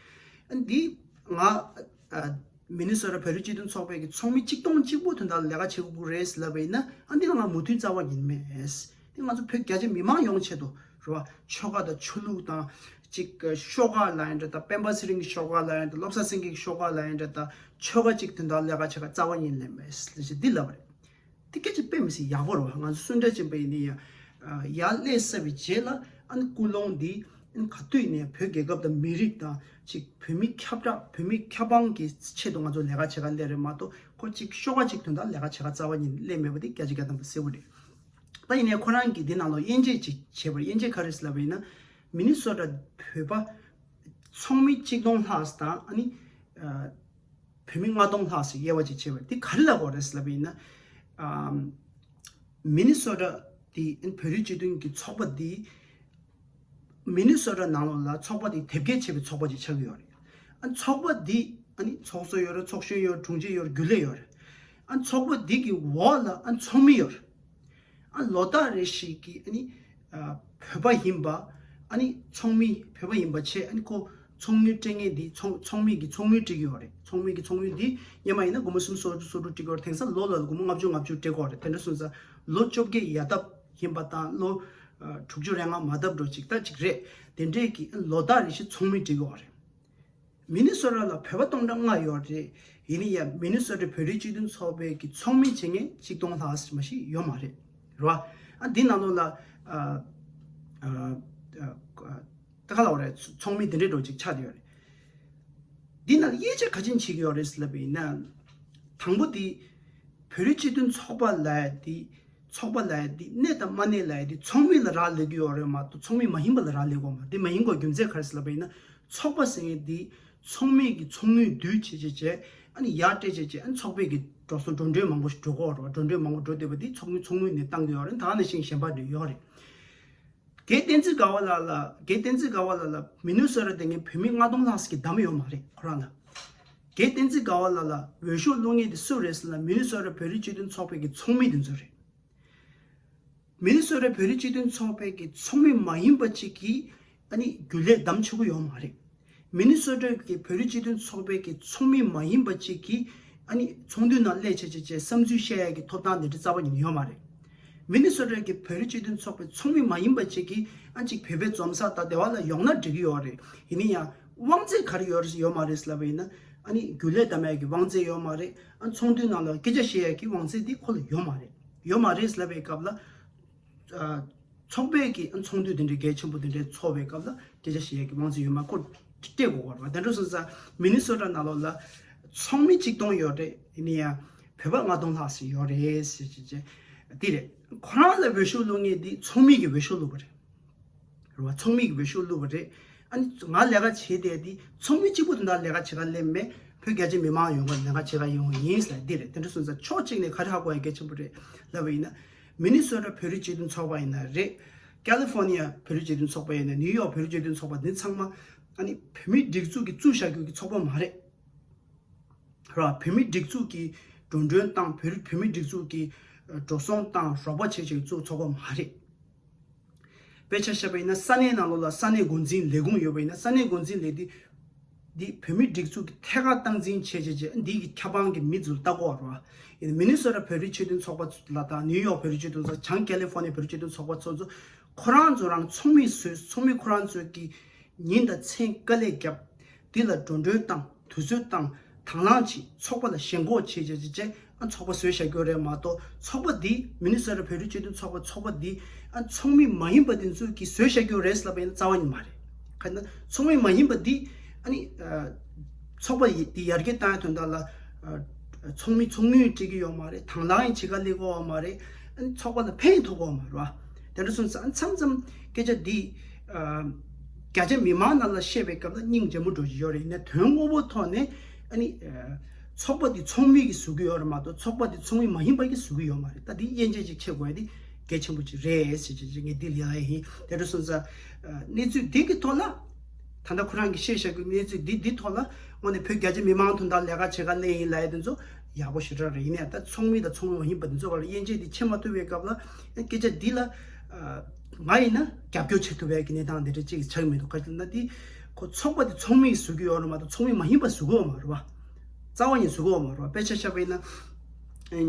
ཨ་ནི་འདི་ང་ཨ་མི་ནི་སོ་ཊ་བོད་རིགས་སྤྱི་མཐུན་ཚོགས་པའི་གི་ཚོགས་མི་གཅིག་སྟོང་གཅིག་པོ་དོན་དག་ལ་ལས་ཀ་བྱེད་དགོས་རེད་ལབ་པ་ཡིན་ན། ཨ་འདི་ལ་ང་མོས་མཐུན་རྩ་བ་ཉིད་མེད། འདི་ང་ཚོ་བོད་རྒྱ་ཆེ་མི་མང་ཡོངས་ཆེད་དུ་རེད་བ། ཆོལ་ཁ་དང་ཆོས་ལུགས་དང་ཅིག་ཤོག་ཁག་ལ་ཡིན་འདྲ་དང་། སྤེན་པ་ཚེ་རིང་གི་ཤོག་ཁག་ལ་ཡིན་འདྲ། བློ་བཟང་སེང་གེ་གི་ཤོག་ཁག་ལ་ཡིན་འདྲ་དང་། ཆོལ་ཁ་གཅིག་དོན་དག་ལ་ལས་ཀ་བྱེད་ག་རྩ་བ་ཉིད་ལེན་མེད་ཟེར་འདི་ལབ་པ་རེད། དེ་སྐད་ཆ་དཔེ་མི་སྲིད་ཡག་པོ་རེད་བ། ང་ཚོ་སུ་འདྲ་ཅན་པ་ཡིན་ན་ཡང་ཡར་སླེབས་ཚར་བའི་རྗེས་ལ་ཨ་ནི་ཀུན་སློང་འདི་ཨ་ནི་ག་དུས་ནས་བོད་རྒྱལ་ཁབ་དང་མི་རིགས་དང་ཅིག་བོད་མི་ཁྱབ་བསྒྲགས་བོད་མི་ཁྱབ་སྤང་གི་ཆེད་དུ་ང་ཚོ་ལས་ཀ་བྱེད་ག་སླེབས་རེད་མ་གཏོགས་ཁོ་ཅིག་ཤོག་ཁག་ཅིག་དོན་དག་ལས་ཀ་བྱེད་ག་རྩ་བ་ཉིད་སླེབས་མེད་པ་དེ་བརྒྱ་ཆ་བརྒྱ་ཐམ་པ་གསལ་པོ་རེད། ད་ཡིན་ནའི་ཁོ་རང་གིས་འདི་ནང་ལོགས་དབྱེ་འབྱེད་ཅིག་བྱས་པར། དབྱེ་འབྱེད་ག་རེ་ཟེར་ལབ་པ་ཡིན་ན། མི་ནི་སོ་ཊ་བོད་པ་ཚོགས་མི་གཅིག་སྟོང་ལྷག་དང་ཨ་ནི་བོད་མི་ལྔ་སྟོང་ལྷག་ཙམ་དབྱེ་བ་ཅིག་ཕྱེ་བ་འདི་ག་རེ་ལབ་དགོས་རེད་ཟེར་ལབ་པ་ཡིན་ན། ཨམ། མི་ནི་སོ་ཊ་འདི་བོད་རིགས་སྤྱི་མཐུན་གྱི་ཚོགས་པ་འདི་མི་ནི་སོ་ཊ་ནང་ལོགས་ལ་ཚོགས་པ་འདི་དེབ་སྐྱེལ་བྱས་པའི་ཚོགས་པ་ཅིག་ཆགས་ཀྱི་ཡོད་རེད། ཨ་ཚོགས་པ་འདི་ཨ་ནི་ཚོགས་གཙོ་ཡོད་རེད། ཚོགས་གཞོན་ཡོད་རེད། དྲུང་ཆེ་ཡོད་རེད། རྒྱུན་ལས་ཡོད་རེད། ཨ་ཚོགས་པ་འདི་གི་འོག་ལ་ཨ་ཚོགས་མི་ཡོད་རེད། ཨ་ལོ་ལྟར་རེ་ཞིག་གི་ཨ་ནི་ཨ་བོད་པ་ཡིན་པ། ཨ་ནི་ཚོགས་མི་བོད་པ་ཡིན་པ་བྱས། ཨ་ནི་ཁོ་ཚོགས་དངུལ་སྤྲད་མཁན་འདི་ཚོགས་ཚོགས་མི་གི་ཚོགས་དངུལ་སྤྲད་ཀྱི་ཡོད་རེད། ཚོགས་མི་གི་ཚོགས་དངུལ་འདི་སྔོན་མ་ཡིན་ན་སྒོར་མོ་སུམ་ཅུ་སོ་དྲུག་སོ་དྲུག་སྤྲད་ཀྱི་ཡོད་རེད། དེང་སང་ལོ་ལ་སྒོར་མོ་ལྔ་བཅུ་ལྔ་བཅུ་སྤྲད་ཀྱི་ཡོད་རེད། དེ་འདྲ་སོང་ཙང་ལོ་བཅོ་བརྒྱད་ཡར་བཏབ་ཡིན་པ་དང་ལོ་ཨ་དྲུག་ཅུ་རེ་ལྔ་མར་བཏབ་འགྲོ་ཅིག་ད་ཅིག་རེད། དེ་འདྲས་ཀྱི་ལོ་ལྟར་རེ་བཞིན་ཚོགས་མི་སྤྲད་ཀྱི་ཡོད་རེད། མི་ནི་སོ་ཊ་ལ་བོད་པ་སྟོང་ཕྲག་ལྔ་ཡོད་རེད། ཡིན་ན་ཡང་མི་ནི་སོ་ཊ་བོད་རིགས་སྤྱི་མཐུན་ཚོགས་པའི་གི་ཚོགས་མི་བྱེད་མཁན་ཆིག་སྟོང་ལྷག་ཙམ་ཞིག་ཡོད་མ་རེད། རེད་བ། ཨ་འདི་ནང་ལོགས་ལ་ཨ་ཨ་ཨ་ད་ག་ལབ་དགོས་རེད། ཚོགས་མི་དེ་འདྲས་འདྲ་ཅིག་ཆགས་བསྡད་ཡོད་རེད། འདི་ནང་དབྱེ་འབྱེད་ག་ཅིག་བྱེད་ཀྱི་ཡོད་རེད་ལབ་པ་ཡིན་ན། དང་པོ་འདི་བོད་རིགས་སྤྱི་མཐུན་ཚོགས་པ་ལབ་ཡ་འདི་ཚོགས་པ་ལབ་ཡ་འདི་གནས་དང་མ་གནས་ལབ་ཡ་འདི་ཚོགས་མི་ལ་རག་ལས་ཀྱི་ཡོད་རེད་མ་གཏོགས་ཚོགས་མི་མ་ཡིན་པ་ལ་རག་ལས་ཀྱི་ཡོད་མ་རེད། འདི་མ་ཡིན་དགོས་རྒྱུ་མཚན་ག་རེ་ཟེར་ལབ་པ་ཡིན་ན། ཚོགས་པ་ཟེར་མཁན་འདི་ ཚོགས་མི་གི་ཚོགས་དངུལ་བསྡུས་བྱས་བྱས་བྱས། ཨ་ནི་ཡར་སྤྲད་བྱས་བྱས། ཨ་ནི་ཚོགས་པའི་གི་འགྲོ་སོང་འགྲོ་གྲོན་མང་པོ་ཞིག་འགྲོ་གི་ཡོད་རེད་བ། འགྲོ་གྲོན་མང་པོ་འགྲོ་བསྡད་པ་དེ་ཚོགས་མི་ཚོགས་དངུལ་ནས་བཏང་གི་ཡོད་རེད། ད་ག་ནང་བཞིན་གཞན་པ་འདྲ་ཡོད་རེད། རྒན་བསྟན་འཛིན་དགའ་བ་ལགས་ལ། རྒན་བསྟན་འཛིན་དགའ་བ་ལགས་ལ་མི་ནི་སོ་ཊ་དེ་ངས་བོད་མི་ལྔ་སྟོང་ལྷག་ཙམ་གྱིས་བདམས་ཡོད་མ་རེད་ཁོ་རང་ལ། རྒན་བསྟན་འཛིན་དགའ་བ་ལགས་ལ་འོས་ཤོག་བླུག་མཁན་དེ་སུ་རེད་ཟེར་ན། མི་ནི་སོ་ཊ་བོད་རིགས་སྤྱི་མཐུན་ཚོགས་པའི་གི་ཚོགས་མི་དེ་ཚོ་རེད། མི་ནི་སོ་ཊ་བོད་རིགས་སྤྱི་མཐུན་ཚོགས་པའི་གི་ཚོགས་མི་མ་ཡིན་པ་ཅིག་གིས་ཨ་ནི་རྒྱུན་ལས་བདམས་ཆོག་གི་ཡོད་མ་རེད། མི་ནི་སོ་ཊ་གི་བོད་རིགས་སྤྱི་མཐུན་ཚོགས་པའི་གི་ཚོགས་མི་མ་ཡིན་པ་ཅིག་གིས་ཨ་ནི་ཚོགས་འདུའི་ནང་སླེབས་བྱས་བྱས་བྱས་བསམ་ཚུལ་བཤད་ཡ་གི་ཐོབ་ཐང་དེ་འདྲ་རྩ་བ་ཉིད་ནས་ཡོད་མ་རེད། མི་ནི་སོ་ཊ་གི་བོད་རིགས་སྤྱི་མཐུན་ཚོགས་པའི་ཚོགས་མི་མ་ཡིན་པ་ཅིག་གིས་ཨ་ཅིག་བོད་པའི་འཛོམས་ས་དང་དེ་བ་ལ་ཡོང་ན་འགྲིག་གི་ཡོད་རེད། ཡིན་ན་ཡང་དབང་ཚད་ག་རེ་ཡོད་རེད། ཡོད་མ་རེད་ལབ་པ་ཡིན་ན། ཨ་ནི་རྒྱུན་ལས་བདམས་ཡ་གི་དབང་ཚད་ཡོད་མ་རེད། ཨ་ཚོགས་འདུའི་ནང་ལ་སྐད་ཆ་བཤད་ཡ་གི་དབང་ཚད་དེ་ཁོ་ལ་ཡོད་མ་རེད། ཡོད་མ་རེད་ལབ་པའི་སྐབས་ལ། ཨ་ཚོགས་པའི་གི་ཨ་ཚོགས་འདུ་དེ་འདྲའི་གལ་ཆེན་པོ་དེ་འདྲའི་ཚོགས་པའི་སྐབས་ལ་སྐད་ཆ་བཤད་ཡ་གི་དབང་ཚད་ཡོད་མ་ཁོ་སྤྲད་དགོས་པ་རེད་བ། དེ་འདྲ་སོང་ཙང་མི་ནི་སོ་ཊ་ནང་ལོགས་ལ་ཚོགས་མི་གཅིག་སྟོང་ཡོད་རེད། ཡིན་ན་ཡང་བོད་པ་ལྔ་སྟོང་ལྷག་ཙམ་ཡོད་རེད་ཟེར་བྱས་བྱས་འདི་རེད། ཁོ་རང་ལ་འོས་ཤོག་བླུག་མཁན་འདི་ཚོགས་མི་གི་འོས་ཤོག་བླུགས་པ་རེད། རེད་བ། ཚོགས་མི་གི་འོས་ཤོག་བླུགས་པ་རེད། ཨ་ནི་ང་ལས་ཀ་བྱེད་བསྡད་དེ་ཚོགས་མི་གཅིག་པུ་དོན་དག་ལས་ཀ་བྱེད་ག་སླེབས་མེད། བོད་རྒྱ་ཆེ་མི་མང་ཡོང་ག་ལས་ཀ་བྱེད་ག་ཡོང་བ་ཡིན་ཟེར་འདི་རེད། དེ་འདྲ་སོང་ཙང་ཕྱོགས་གཅིག་ནས་ག་རེ་ཧ་གོ་ཡ་གལ་ཆེན་པོ་རེད་ལབ་པ་ཡིན་ན། མི་ནི་སོ་ཊ་བོད་རིགས་སྤྱི་མཐུན་ཚོགས་པ་ཡིན་ན་རེད། ཀ་ལི་ཧྥོ་ནི་ཡ་བོད་རིགས་སྤྱི་མཐུན་ཚོགས་པ་ཡིན་ན། ནིའུ་ཡོག་བོད་རིགས་སྤྱི་མཐུན་ཚོགས་པ། འདི་ཚང་མ་ཨ་ནི་བོད་མིའི་སྒྲིག་འཛུགས་ཀྱིས་བཙུགས་བཞག་རྒྱུ་གི་ཚོགས་པ་མ་རེད། ར། བོད་མིའི་སྒྲིག་འཛུགས་ཀྱི་འགྲོ་གྲོན་བཏང་། བོད་རིགས་བོད་མིའི་སྒྲིག་འཛུགས་ཀྱི་འགྲོ་སོང་བཏང་རོགས་པ་བྱེད་ཅིག་བཙུགས་ཚོགས་པ་མ་རེད། དཔེ་ཆ་བཞག་པ་ཡིན་ན་ས་གནས་ནང་ལོགས་ལ་ས་གནས་འགོ་འཛིན་ལས་ཁུངས་ཡོད་པ་ཡིན་ན། ས་གནས་འགོ་འཛིན་ལས་འདི་འདི་བོད་མིའི་སྒྲིག་འཛུགས་ཀྱི་ཐད་ཀར་སྟངས་འཛིན་བྱེད་བྱེད་བྱེད་འདི་གི་ཁྱབ་ཁོངས་ཀྱི་མི་ཚོར་ལྟ་དགོས་ར། ཡིན་ན་མི་ནི་སོ་ཊ་བོད་རིགས་སྤྱི་མཐུན་ཚོགས་པ་ལ་དང་ནིའུ་ཡོག་བོད་རིགས་སྤྱི་མཐུན་ཚོགས། བྱང་ཀ་ལི་ཧྥོ་ནི་ཡ་བོད་རིགས་སྤྱི་མཐུན་ཚོགས་པ་ཚོ་ཚོ་ཁོ་རང་ཚོ་རང་ཚོགས་མི་བཟོས། ཚོགས་མི་ཁོ་རང་ཚོས་ཀྱི་ཉིན་དང་མཚན་དཀའ་ལས་བརྒྱབ། འདི་ལ་འགྲོ་གྲོན་བཏང་། དུས་ཚོད་བཏང་། དང་བླངས་བྱས། ཚོགས་པ་ལ་ཞེན་ཁོག་བྱས་བྱས་བྱས་བྱས་ཨ་ཚོགས་པ་བཟོས་བཞག་རྒྱུ་རེད་མ་གཏོགས། ཚོགས་པ་འདི་མི་ནི་སོ་ཊ་བོད་རིགས་སྤྱི་མཐུན་ཚོགས་པ་ཚོགས་པ་འདི་ཨ་ཚོགས་མི་མ་ཡིན་པ་འདི་ཚོས་ཀྱིས་བཟོས་བཞག་རྒྱུ་རེད་ལབ་པ་ཡིན་ན་རྩ་བ་ཉིད་མ་རེད། ག་ན་ཚོགས་མི་མ་ཡིན་པ་འདི་ཨ་ནི་ཨ་ཚོགས་པ་ཡི་འདི་ཡར་རྒྱས་བཏང་ཡ་དོན་དག་ལ་ཨ་ཚོགས་མི་ཚོགས་དངུལ་སྤྲད་ཀྱི་ཡོད་མ་རེད། དང་བླངས་ཡང་བྱེད་ག་སླེབས་ཀྱི་ཡོད་མ་རེད། ཨ་ནི་ཚོགས་པ་ལ་ཕན་ཐོགས་ཀྱི་ཡོད་མ་རེད་བ། དེ་འདྲ་སོང་ཙང་མཚམས་མཚམས་སྐད་ཆ་འདི་ཨ་རྒྱ་ཆེ་མི་མང་ནང་ལ་བཤད་པའི་སྐབས་ལ་སྙིང་རྗེ་མོ་འགྲོ་གི་ཡོད་རེད། ཡིན་ན་དོན་དངོས་པོ་ཐོག་ནས་ཨ་ནི་ཨ་ཚོགས་པ་འདི་ཚོགས་མི་གིས་བཟོ་གི་ཡོད་རེད་མ་གཏོགས་ཚོགས་པ་འདི་ཚོགས་མི་མ་ཡིན་པ་གིས་བཟོ་གི་ཡོད་མ་རེད། ད་འདི་དབྱེ་འབྱེད་ཅིག་ཕྱེ་དགོས་ཡ་འདི་གལ་ཆེན་པོ་ཅིག་རེད་ཟེར་བྱས་བྱས་ངས་འདི་ལབ་ཡ་ཡིན། དེ་འདྲ་སོང་ཙང་ཨ་གནས་ཚུལ་འདི་གི་ཐོག་ལ་ད་ལྟ་ཁོ་རང་གིས་བཤད་བཞག་གི་གནས་ཚུལ་འདི་འདི་ཐོག་ལ་དངོས་གནས་བོད་རྒྱ་ཆེ་མི་མང་དོན་དག་ལས་ཀ་བྱེད་ག་སླེབས་ཡིན་ལབ་ཡ་དེ་ཚོ་ཡག་པོ་ཞེ་དྲག་རེད། ཡིན་ན་ཡང་ད་ཚོགས་མི་དང་ཚོགས་མི་མ་ཡིན་པ་འདི་ཚོ་བར་ལ་དབྱེ་འབྱེད་འདི་ཕྱེ་མ་ཐུབ་པའི་སྐབས་ལ་སྐད་ཆ་འདི་ལ་ཨ་ང་ཡིན་ན་རྒྱབ་སྐྱོར་བྱེད་ཐུབ་པའི་གི་གནས་སྟངས་འདི་འདྲ་ཅིག་ཆགས་ཀྱི་མི་འདུག་ག་ཅི་ལབ་ན་འདི་ཁོ་ཚོགས་པ་འདི་ཚོགས་མི་གིས་བཟོ་གི་ཡོད་རེད་མ་གཏོགས་ཚོགས་མི་མ་ཡིན་པ་བཟོ་གི་ཡོད་མ་རེད་བ། རྩ་བ་ཉིད་བཟོ་གི་ཡོད་མ་རེད་བ། དཔེ་ཆ་བཞག་པ་ཡིན་ན་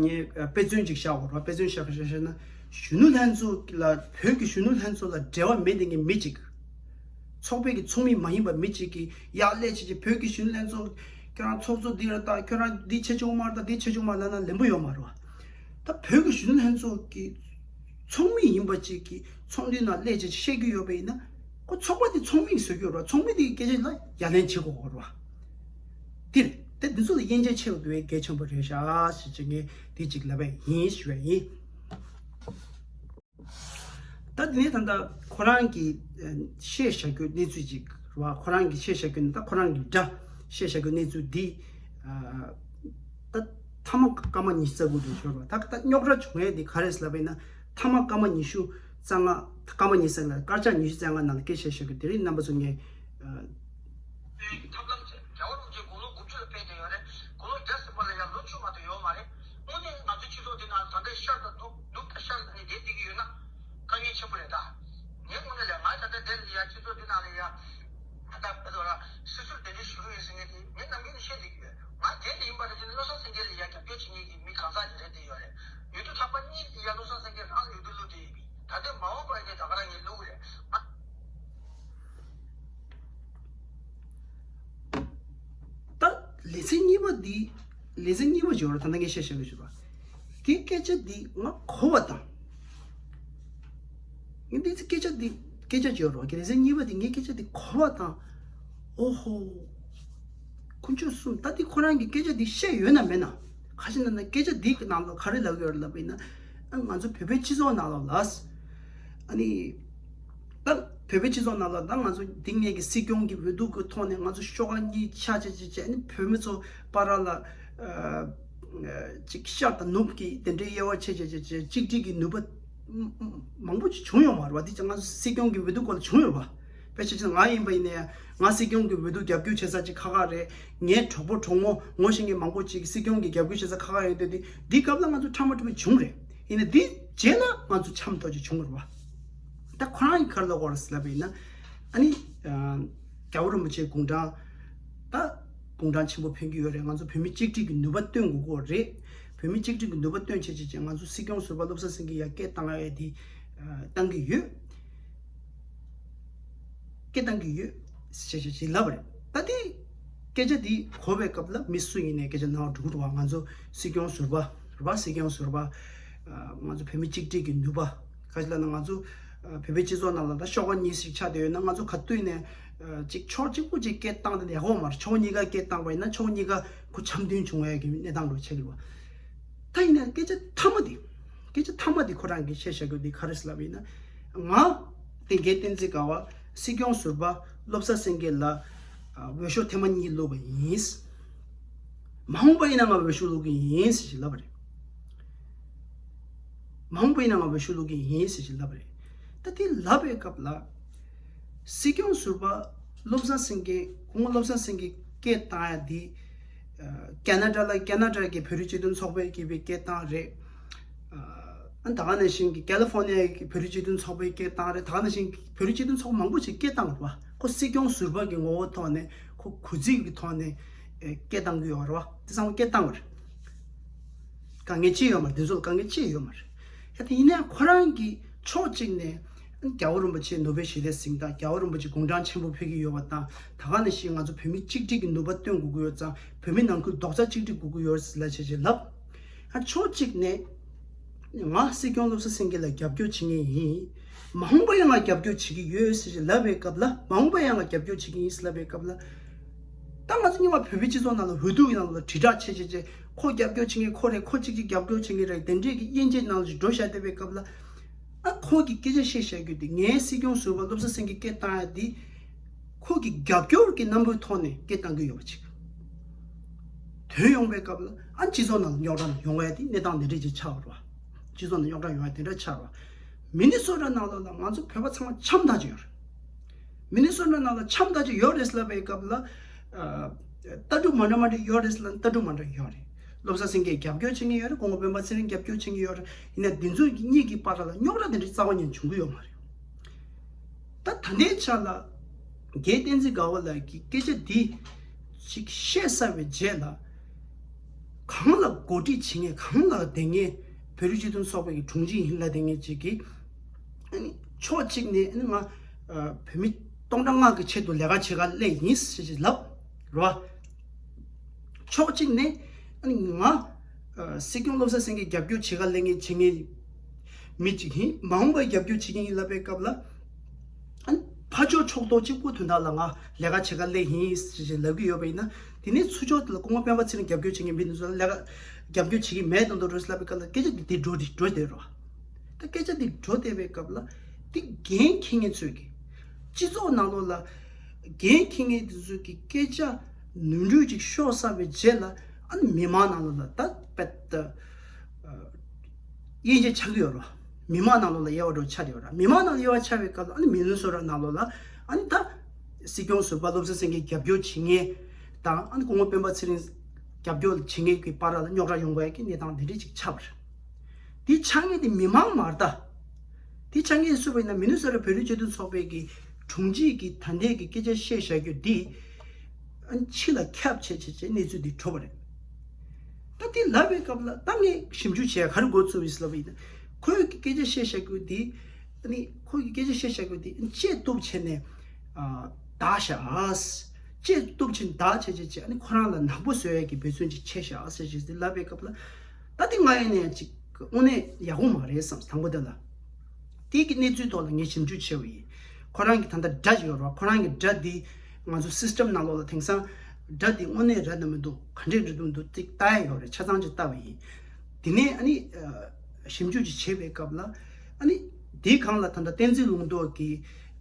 ངས་དཔེ་མཚོན་ཅིག་བཞག་པ་རེད་བ། དཔེ་མཚོན་བཞག་བཞག་བཞག་ན་གཞོན་ནུ་ལྷན་ཚོགས་ལ་བོད་ཀྱི་གཞོན་ནུ་ལྷན་ཚོགས་ལ་འབྲེལ་བ་མེད་མཁན་མི་གཅིག་ཚོགས་པའི་གི་ཚོགས་མི་མ་ཡིན་པ་མི་གཅིག་གིས་ཡར་སླེབས་བྱས་བྱས་བོད་ཀྱི་གཞོན་ནུ་ལྷན་ཚོགས་ཁྱོད་རང་ཚོགས་གཙོ་འདི་རེད་ད། ཁྱོད་རང་འདི་བྱེད་ཆོག་མ་རེད་ད། འདི་བྱེད་ཆོག་མ་རེད་ལབ་ན་ལན་པོ་ཡོད་མ་རེད་བ། ད་བོད་ཀྱི་གཞོན་ནུ་ལྷན་ཚོགས་ཀྱི་ཚོགས་མི་ཡིན་པ་གཅིག་གིས་ཚོགས་འདུའི་ནང་སླེབས་བྱས་བཤད་རྒྱུ་ཡོད་པ་ཡིན་ན་ཁོ་ཚོགས་པ་དེ་ཚོགས་མི་གིས་བཟོ་རྒྱུ་རེད་བ། ཚོགས་མི་དེ་གི་སྐད་ཆ་ལ་ཡ་ལན་བྱེད་དགོས་རེད་བ། འདིར་དེ་འདི་ཚོ་ལ་དབྱེ་འབྱེད་ཕྱེ་དགོས་པའི་གལ་ཆེན་པོ་རེད་ཤག་ཞེས་བྱས་ངས་འདི་གཅིག་ལབ་པ་ཡིན་ཞུ་བ་ཡིན། ད་དེ་ནས་ད་ལྟ་ཁོ་རང་གིས་ཨ་བཤད་བཞག་རྒྱུ་གནས་ཚུལ་ཅིག་རེད་བ། ཁོ་རང་གིས་བཤད་བཞག་རྒྱུ་ནི་ད་ཁོ་རང་གི་སྒྲ་བཤད་བཞག་རྒྱུ་གནས་ཚུལ་འདི་ཨ་ད་མཐའ་མ་སྐར་མ་ཉི་ཤུ་རྩ་དགུ་དུ་ཤོར་བ། ད་ད་རྙོག་དྲ་བྱུང་ཡས་འདི་ག་རེ་ཟེར་ལབ་པ་ཡིན་ན་མཐའ་མ་སྐར་མ་ཉི་ཤུ་རྩ་ལྔ་སྐར་མ་ཉི་ཤུ་རྩ་ལྔ་ནང་ལ་སྐད་བཤད་བཞག་རྒྱུ་དེ་རིང་རྣམ་པ་ཚོ་ངས་ཨ་ཐབས་ལམ་ཚེ་རྒྱལ་བ་རིན་པོ་ཆེ་དགུང་ལོ་དགུ་བཅུ་ལ་ཕེབས་བསྡད་ཡོད་རེད། དགུང་ལོ་བརྒྱ་ཟིན་པ་ལ་ཡང་ལོ་བཅུ་མ་གཏོགས་ཡོད་མ་རེད། དངོས་གནས་ང་ཚོའི་སྤྱི་ཚོགས་འདི་ནང་ད་ལྟའི་ཤར་དང་ནུབ་ནུབ་དང་ཤར་ལ་ནི་བསྡད་བསྡད་ཀྱི་ཡོད་ན་དཀའ་ངལ་ཆེན་པོ་རེད་ད། ངའི་དངོས་གནས་ལ་ང་ད་ལྟ་འདིར་ཡ་སྤྱི་ཚོགས་འདི་ནང་ལ་ཡ་ད་ལྟ་བོད་དུ་ལ་སོ་སོར་དེ་འདྲའི་ཞུ་གི་ཡོད་ཟེར་མཁན་དེ་ངས་ནམ་རྒྱུན་ནས་བཤད་བསྡད་ཀྱི་ཡོད། ང་རྒན་དེ་ཡིན་པ་རེད་ཅེ་ན་བློ་བཟང་སེང་གེ་ལ་ཡ་རྒྱབ་སྐྱོར་བྱེད་མཁན་གྱི་མི་གང་ཟག་ཅིག་རེད་བསྡད་ཡོད་རེད། ཡུལ་དུས་ཐོག་མ་གཉིས་ཀྱི་ཡ་བློ་བཟང་སེང་གེ་རང་ལ་ཡུལ་དུས་བླུགས་བསྡད་ཡོད་པས། ད་ལྟའི་མ་འོངས་པ་ཡིན་ན་ད་ག་རང་ངས་བླུགས་རེད། ད་ལེ་ཚན་གཉིས་པ་འདི་ལེ་ཚན་གཉིས་པ་ཅིག་ཡོད་རེད། ད་ལྟ་ངས་བཤད་བཞག་གི་ཡོད་རེད་པ། དེ་སྐད་ཆ་འདི་ང་གོ་བ་དང་། ངས་འདི་ཚེ་སྐད་ཆ་འདི་སྐད་ཆ་ཅིག་ཡོད་རེད་པ། ལེ་ཚན་གཉིས་པ་འདི་ངས་སྐད་ཆ་འདི་གོ་བ་དང་། ཨོ་ཧོ། དཀོན་མཆོག་གསུམ། ད་འདི་ཁོ་རང་གིས་སྐད་ཆ་འདི་བཤད་ཡོད་ན་མེད་ན། ཁ་ཤས་ན་ན་སྐད་ཆ་འདི་གི་ནང་ལ་ག་རེ་ལབ་ཀྱི་ཡོད་རེད་ལབ་པ་ཡིན་ན། ཨ་ང་ཚོ་བོད་པའི་སྤྱི་ཚོགས་ནང་ལ་ལ། ཨ་ནི། ད་ བོད་པའི་སྤྱི་ཚོགས་ནང་ལ་ད་ང་ཚོ་འདི་ངེད་ཀྱི་སྲིད་སྐྱོང་གི་འོས་བསྡུ་གི་ཐོག་ནས་ང་ཚོ་ཤོག་ཁག་གཉིས་ཆགས་བྱས་བྱས་བྱས་ནས་བོད་མི་ཚོ་བར་ལ་ཅིག་ཤར་དང་ནུབ་ཀྱི་དེ་འདྲའི་དབྱེ་བ་ཕྱེ་བྱས་བྱས་བྱས་གཅིག་སྒྲིལ་གྱི་ནུས་པ་མང་པོ་ཅིག་བྱུང་ཡོད་མ་རེད་བ། འདི་ང་ཚོ་སྲིད་སྐྱོང་གི་འོས་བསྡུ་སྐོར་ལ་བྱུང་ཡོད་རེད་བ། དཔེ་ཆ་ཆ་ང་ཡིན་པ་ཡིན་ན་ཡང་ང་སྲིད་སྐྱོང་གི་འོས་བསྡུ་རྒྱབ་སྐྱོར་བྱེད་ས་ཅིག་ཁག་ཁག་རེད། ངའི་གྲོགས་པོ་གྲོགས་མོ་ངོ་ཤེས་མཁན་མང་པོ་ཅིག་སྲིད་སྐྱོང་གི་རྒྱབ་སྐྱོར་བྱེད་ས་ཁག་ཁག་ཡོད་དུས་འདི་འདི་སྐབས་ལ་ང་ཚོ་ཕྲ་མ་ཕྲ་མ་བྱུང་རེད། ཡིན་ན་འདི་རྗེས་ལ་ང་ཚོ་འཆམ་ཐོག་ཅིག་བྱུང་རེད་བ། ད་ཁོ་རང་གི་ག་རེ་ལབ་དགོས་རེད་ལབ་པ་ཡིན་ན། ཨ་ནི། རྒྱལ་བ་རིན་པོ་ཆེའི་དགུང་གྲངས། ད། དགུང་གྲངས་ཆེན་པོ་འཕེན་གྱི་ཡོད་རེད། ང་ཚོ་བོད་མི་གཅིག་སྒྲིལ་གྱི་ནུས་པ་བཏོན་དགོས་ཀྱི་རེད། བོད་མི་གཅིག་སྒྲིལ་གྱི་ནུས་པ་བཏོན་བྱས་བྱས་བྱས་ང་ཚོ་སྲིད་སྐྱོང་ཟུར་པ་བློ་བཟང་སེང་གེ་ཡར་སྐད་བཏང་ཡ་དེ། བཏང་གི་ཡོད། སྐད་བཏང་གི་ཡོད། ཞེས་ཞེས་ཞེས་ལབ་པ་རེད། ད་དེ། སྐད་ཆ་དེ་གོ་བའི་སྐབས་ལ་མི་སུ་ཡིན་ནའི་སྐད་ཆ་ནང་འགྲོ་གི་འདུག་བ། ང་ཚོ་སྲིད་སྐྱོང་ཟུར་པ་རེད་བ། སྲིད་སྐྱོང་ཟུར་པ། ང་ཚོ་བོད་མི་གཅིག་སྒྲིལ་གྱི་ནུས་པ། ག་ཅི་ལབ་ན་ང་ཚོ་བོད་པའི་སྤྱི་ཚོགས་ནང་ལ་ད་ཤོག་ཁག་གཉིས་ཤིག་ཆགས་བསྡད་ཡོད་ན་ང་ཚོ་ག་དུས་ནས་ཅིག་ཕྱོགས་གཅིག་པུ་ཅིག་སྐད་བཏང་སྟེ་ཡག་པོ་མ་རེད། ཕྱོགས་གཉིས་ཀ་སྐད་བཏང་པ་ཡིན་ན་ཕྱོགས་གཉིས་ཀ་ཁོ་འཆམ་མཐུན་བྱུང་ཡ་གི་གནས་སྟངས་འགྲོ་ཆགས་ཀྱི་རེད་བ། ད་ཡིན་ན་སྐད་ཆ་མཐའ་མ་དེ། སྐད་ཆ་མཐའ་མ་དེ་ཁོ་རང་གིས་བཤད་བཞག་རྒྱུ་དེ་ག་རེ་ཟེར་ལབ་པ་ཡིན་ན། ང་དེ་རྒན་བསྟན་འཛིན་དགའ་བ་སྲིད་སྐྱོང་ཟུར་པ་བློ་བཟང་སེང་གེ་ལ་འོས་ཤོག་ཐེངས་མ་གཉིས་བླུགས་པ་ཡིན། མ་འོངས་པ་ཡིན་ན་ང་འོས་ཤོག་བླུག་གི་ཡིན་ཟེར་ཞིག་ལབ་པ་རེད། མ་འོངས་པ་ཡིན་ན་ང་འོས་ཤོག་བླུག་གི་ཡིན་ཟེར་ཞིག་ལབ་པ་རེད། ད་དེ་ལབ་པའི་སྐབས་ལ། སྲིད་སྐྱོང་ཟུར་པ་བློ་བཟང་སེང་གེ་སྐུ་ངོ་བློ་བཟང་སེང་གེ་སྐད་བཏང་ཡ་དེ། ཀེ་ན་ཌ་ལ་ཀེ་ན་ཌ་གི་བོད་རིགས་སྤྱི་མཐུན་ཚོགས་པའི་གི་པའི་སྐད་བཏང་རེད། ཨ་ད་ག་ནང་བཞིན་གི་ཀ་ལི་ཧྥོ་ནི་ཡ་གི་བོད་རིགས་སྤྱི་མཐུན་ཚོགས་པའི་སྐད་བཏང་རེད། ད་ག་ནང་བཞིན་གི་བོད་རིགས་སྤྱི་མཐུན་ཚོགས་པ་མང་པོ་ཞིག་སྐད་བཏང་རེད་བ། ཁོ་སྲིད་སྐྱོང་ཟུར་པ་གི་ངོ་བོ་ཐོག་ནས་ཁོ་གུས་བརྩི་གི་ཐོག་ནས་སྐད་བཏང་གི་ཡོད་རེད་བ། དེ་ཚང་མ་སྐད་བཏང་བ་རེད། དཀའ་ངལ་ཅི་ཡོད་མ་རེད། དེ་ཚོ་ལ་དཀའ་ངལ་ཅི་ཡོད་མ་རེད། ཡ་དེ་ཡིན་ན་ཁོ་རང་གི་ཕྱོགས་གཅིག་ནས་རྒྱལ་བ་རིན་པོ་ཆེ་ནོ་བེལ་ཞི་བདེའི་གཟེངས་རྟགས། རྒྱལ་བ་རིན་པོ་ཆེ་དགུང་གྲངས་ཆེན་པོ་ཕེབས་ཀྱི་ཡོད་པ་དང་། ད་ག་ནང་བཞིན་ང་ཚོ་བོད་མི་གཅིག་སྒྲིལ་གྱི་ནུས་པ་བཏོན་དགོས་ཀྱི་ཡོད་ཙང་། བོད་མི་ནང་ཁུལ་རྡོག་རྩ་གཅིག་སྒྲིལ་དགོས་ཀྱི་ཡོད་ལ་བྱས་བྱས་ལབ། ཨ་ཕྱོགས་གཅིག་ནས་ང་སྲིད་སྐྱོང་བློ་བཟང་སེང་གེ་ལ་རྒྱབ་སྐྱོར་བྱེད་མཁན་ཡིན། མ་འོངས་པ་ཡང་ང་རྒྱབ་སྐྱོར་བྱེད་ཀྱི་ཡོད་ཟེར་ལབ་པའི་སྐབས་ལ། མ་འོངས་པ་ཡང་ང་རྒྱབ་སྐྱོར་བྱེད་ཀྱི་ཡིན་ཟེར་ལབ་པའི་སྐབས་ལ། ད་ང་ཚོ་རྙིང་པ་བོད་པའི་སྤྱི་ཚོགས་ནང་ལ་འོས་བསྡུ་ཡི་ནང་ལ་དྲིལ་བསྒྲགས་བྱེད་བྱེད་བྱེད། ཁོ་རྒྱབ་སྐྱོར་བྱེད་མཁན་ཁོ་རེད། ཁོ་གཅིག་གཅིག་རྒྱབ་སྐྱོར་བྱེད་མཁན་རེད། དེ་འདྲས་ཀྱི་དབྱེ་འབྱེད་ནང་ལ་འགྲོ་བཞག་བསྡད་པའི་སྐབས་ལ། ཨ་ཁོ་གིས་སྐད་ཆ་བཤད་བཞག་རྒྱུ་དེ་ངའི་སྲིད་སྐྱོང་ཟུར་པ་བློ་བཟང་སེང་གེ་སྐད་བཏང་ཡ་དེ། ཁོ་གི་རྒྱབ་སྐྱོར་གྱི་རྣམ་པའི་ཐོག་ནས་སྐད་བཏང་གི་ཡོད་པ་ཅིག་ཐོན་ཡོང་པའི་སྐབས་ལ། ཨ་སྤྱི་ཚོགས་ནང་རྙོག་དྲ་ཡོང་བ་ཡ་དེ་གནས་སྟངས་འདི་འདྲས་ཅིག་ཆགས་པ་རེད་བ། སྤྱི་ཚོགས་ནང་རྙོག་དྲ་ཡོང་བ་དེ་འདྲ་ཆགས་པ། མི་ནི་སོ་ཊ་ནང་ལོགས་ལ་ང་ཚོ་བོད་པ་ཚང་མ་འཆམ་ཐག་ཆོད་ཡོད་རེད། མི་ནི་སོ་ཊ་ནང་ལ་འཆམ་ཐག་ཆོད་ཡོད་རེད་ལབ་པའི་སྐབས་ལ། ཨ་ལྟ་གྲུབ་མ་འདྲ་མ་འདྲ་ཡོད་རེད་ལབ་ན་ལྟ་གྲུབ་མ་འདྲ་ཡོད་རེད། བློ་བཟང་སེང་གེ་རྒྱབ་སྐྱོར་བྱེད་མཁན་ཡོད་རེད། སྐུ་ངོ་སྤེན་པ་ཚེ་རིང་རྒྱབ་སྐྱོར་བྱེད་མཁན་ཡོད་རེད། ཡིན་ན་འདི་ཚོ་གཉིས་ཀྱི་བར་ལ་རྙོག་དྲ་དེ་འདྲ་རྩ་བ་ཉིད་བྱུང་གི་ཡོད་མ་རེད། ད་ད་ལྟའི་ཆ་ལ་རྒན་བསྟན་འཛིན་དགའ་བ་ལགས་ཀྱིས་སྐད་ཆ་འདི་ཅིག་བཤད་ཚར་བའི་རྗེས་ལ། གང་ལ་གོ་སྒྲིག་བྱེད་མཁན། གང་ལ་བསྡད་མཁན། བོད་རིགས་སྤྱི་མཐུན་ཚོགས་པའི་གི་དྲུང་ཆེ་ཡིན་ལབ་བསྡད་མཁན་ཅིག་གིས། ཨ་ནི་ཕྱོགས་གཅིག་ནས་ཨ་ནི་ང་ཨ་བོད་མི་སྟོང་ཕྲག་ལྔ་གི་ཆེད་དུ་ལས་ཀ་བྱེད་ག་སླེབས་ཡིན་ཞེས་ཞེས་ལབ་རེད་བ། ཕྱོགས་གཅིག་ནས་ཨ་ནི་ང་ཨ་སྲིད་སྐྱོང་བློ་བཟང་སེང་གེ་རྒྱབ་སྐྱོར་བྱེད་ག་སླེབས་མཁན་བྱེད་མཁན་མི་གཅིག་ཡིན། མ་འོངས་པར་རྒྱབ་སྐྱོར་བྱེད་མཁན་ཡིན་ལབ་པའི་སྐབས་ལ། ཨ་ནི་ཕར་ཕྱོགས་ཕྱོགས་གཏོགས་གཅིག་པུ་དོན་དག་ལ་ང་ལས་ཀ་བྱེད་ག་སླེབས་ཡིན་ཞེས་ཞེས་ལབ་ཀྱི་ཡོད་པ་ཡིན་ན། དེ་ནས་ཚུར་ཕྱོགས་དེ་ལ་སྐུ་ངོ་སྤེན་པ་ཚེ་རིང་རྒྱབ་སྐྱོར་བྱེད་མཁན་མི་འདི་ཚོ་ལ་ལས་ཀ་རྒྱབ་སྐྱོར་བྱེད་ཀྱི་མེད་དང་འདུག་རོགས་ལབ་པའི་སྐབས་ལ་སྐད་ཆ་འདི་འདི་འགྲོ་འདི་འགྲོ་བསྡད་རོགས། ད་སྐད་ཆ་འདི་འགྲོ་བསྡད་པའི་སྐབས་ལ། འདི་འགན་འཁྱེར་མཁན་ཚོས་ཀྱི་སྤྱི་ཚོགས་ནང་ལོགས་ལ་འགན་འཁྱེར་མཁན་འདི་ཚོས་ཀྱི་སྐད་ཆ་ནོར་འཁྲུལ་ཅིག་ཤོར་ཚར་བའི་རྗེས་ལ། ཨ་ནི་མི་མང་ནང་ལོགས་ལ་ད་དཔེ་ད་དབྱེ་འབྱེད་ཆགས་ཀྱི་ཡོད་རེད། མི་མང་ནང་ལོགས་ལ་དབྱེ་བ་འདྲ་ཆགས་ཀྱི་ཡོད་རེད། མི་མང་ནང་ལ་དབྱེ་བ་ཆགས་པའི་སྐབས་ལ། ཨ་ནི་མི་ནི་སོ་ཊ་ནང་ལོགས་ལ་ཨ་ནི་ད་སྲིད་སྐྱོང་ཟུར་པ་བློ་བཟང་སེང་གེ་རྒྱབ་སྐྱོར་བྱེད་མཁན་དང་། ཨ་ནི་སྐུ་ངོ་སྤེན་པ་ཚེ་རིང་རྒྱབ་སྐྱོར་བྱེད་མཁན་གྱི་བར་ལ་རྙོག་དྲ་ཡོང་དགོས་ཡ་གི་གནས་སྟངས་འདི་འདྲས་ཅིག་ཆགས་པ་རེད། འདི་ཆགས་མཁན་དེ་མི་མང་མ་རེད་ད། དེ་ཆ་ངས་སུ་བས་ན་མི་ནུ་སོ་ར་བོད་རིགས་སྤྱི་མཐུན་ཚོགས་པའི་གི་དྲུང་ཆེ་གི་ད་ལྟའི་གི་སྐད་ཆ་བཤད་བཞག་རྒྱུ་འདི་ཕྱི་ལ་ཁྱབ་བྱས་བྱས་བྱས་གནས་ཚུལ་འདི་གྲུབ་པ་རེད། ད་དེ་ལབ་པའི་སྐབས་ལ་ད་ངས་ཞིབ་འཇུག་བྱས་ག་རེ་འགོ་བཙུགས་ཡིན་ཟེར་ལབ་པ་ཡིན་ན། ཁོའི་གི་སྐད་ཆ་བཤད་བཞག་རྒྱུ་འདི་ཨ་ནི་ཁོའི་གི་སྐད་ཆ་བཤད་བཞག་རྒྱུ་འདི་བཅད་གཏུབ་བྱས་ནས་ཨ་དག་བཞག་དཔྱད་གཏུབ་ཕྱིན་དག་བྱས་བྱས་བྱས། ཨ་ནི་ཁོ་རང་ལ་ནག་པོ་བཟོ་ཡས་ཀྱི་འབད་བརྩོན་ཅིག་བྱས་བཞག་ཟེར་བྱས་ཏེ་ལབ་པའི་སྐབས་ལ། ད་དེ་ང་ཡིན་ནའི་ཅིག་དངོས་གནས་ཡག་པོ་མ་རེད་བསམ། དང་པོ་དེ་ལ་དེ་གི་གནས་ཚུལ་ཐོག་ལ་ངས་ཞིབ་འཇུག་བྱས་པ་ཡིན། ཁོ་རང་གི་ད་ལྟ་སྒྲ་ཅིག་ཡོད་རེད་བ། ཁོ་རང་གི་སྒྲ་དེ་ང་ཚོ་སིས་ཊེམ་ནང་ལོགས་ལ་དེང་སང་སྒྲ་དེ་དངོས་གནས་རེད་དམ་མི་འདུག་ག་འདྲས་རེད་འདུག་མི་འདུག་ཅིག་ལྟ་ཡ་ཡོད་རེད། ཆ་ཚང་ཅིག་ལྟ་བ་ཡིན། དེ་ནས་ཨ་ནི་ཞིབ་འཇུག་ཅིག་བྱས་པའི་སྐབས་ལ། ཨ་ནི་དེའི་སྒང་ལ་ད་ལྟ་བསྟན་འཛིན་ལུང་རྟོགས་ཀྱིས་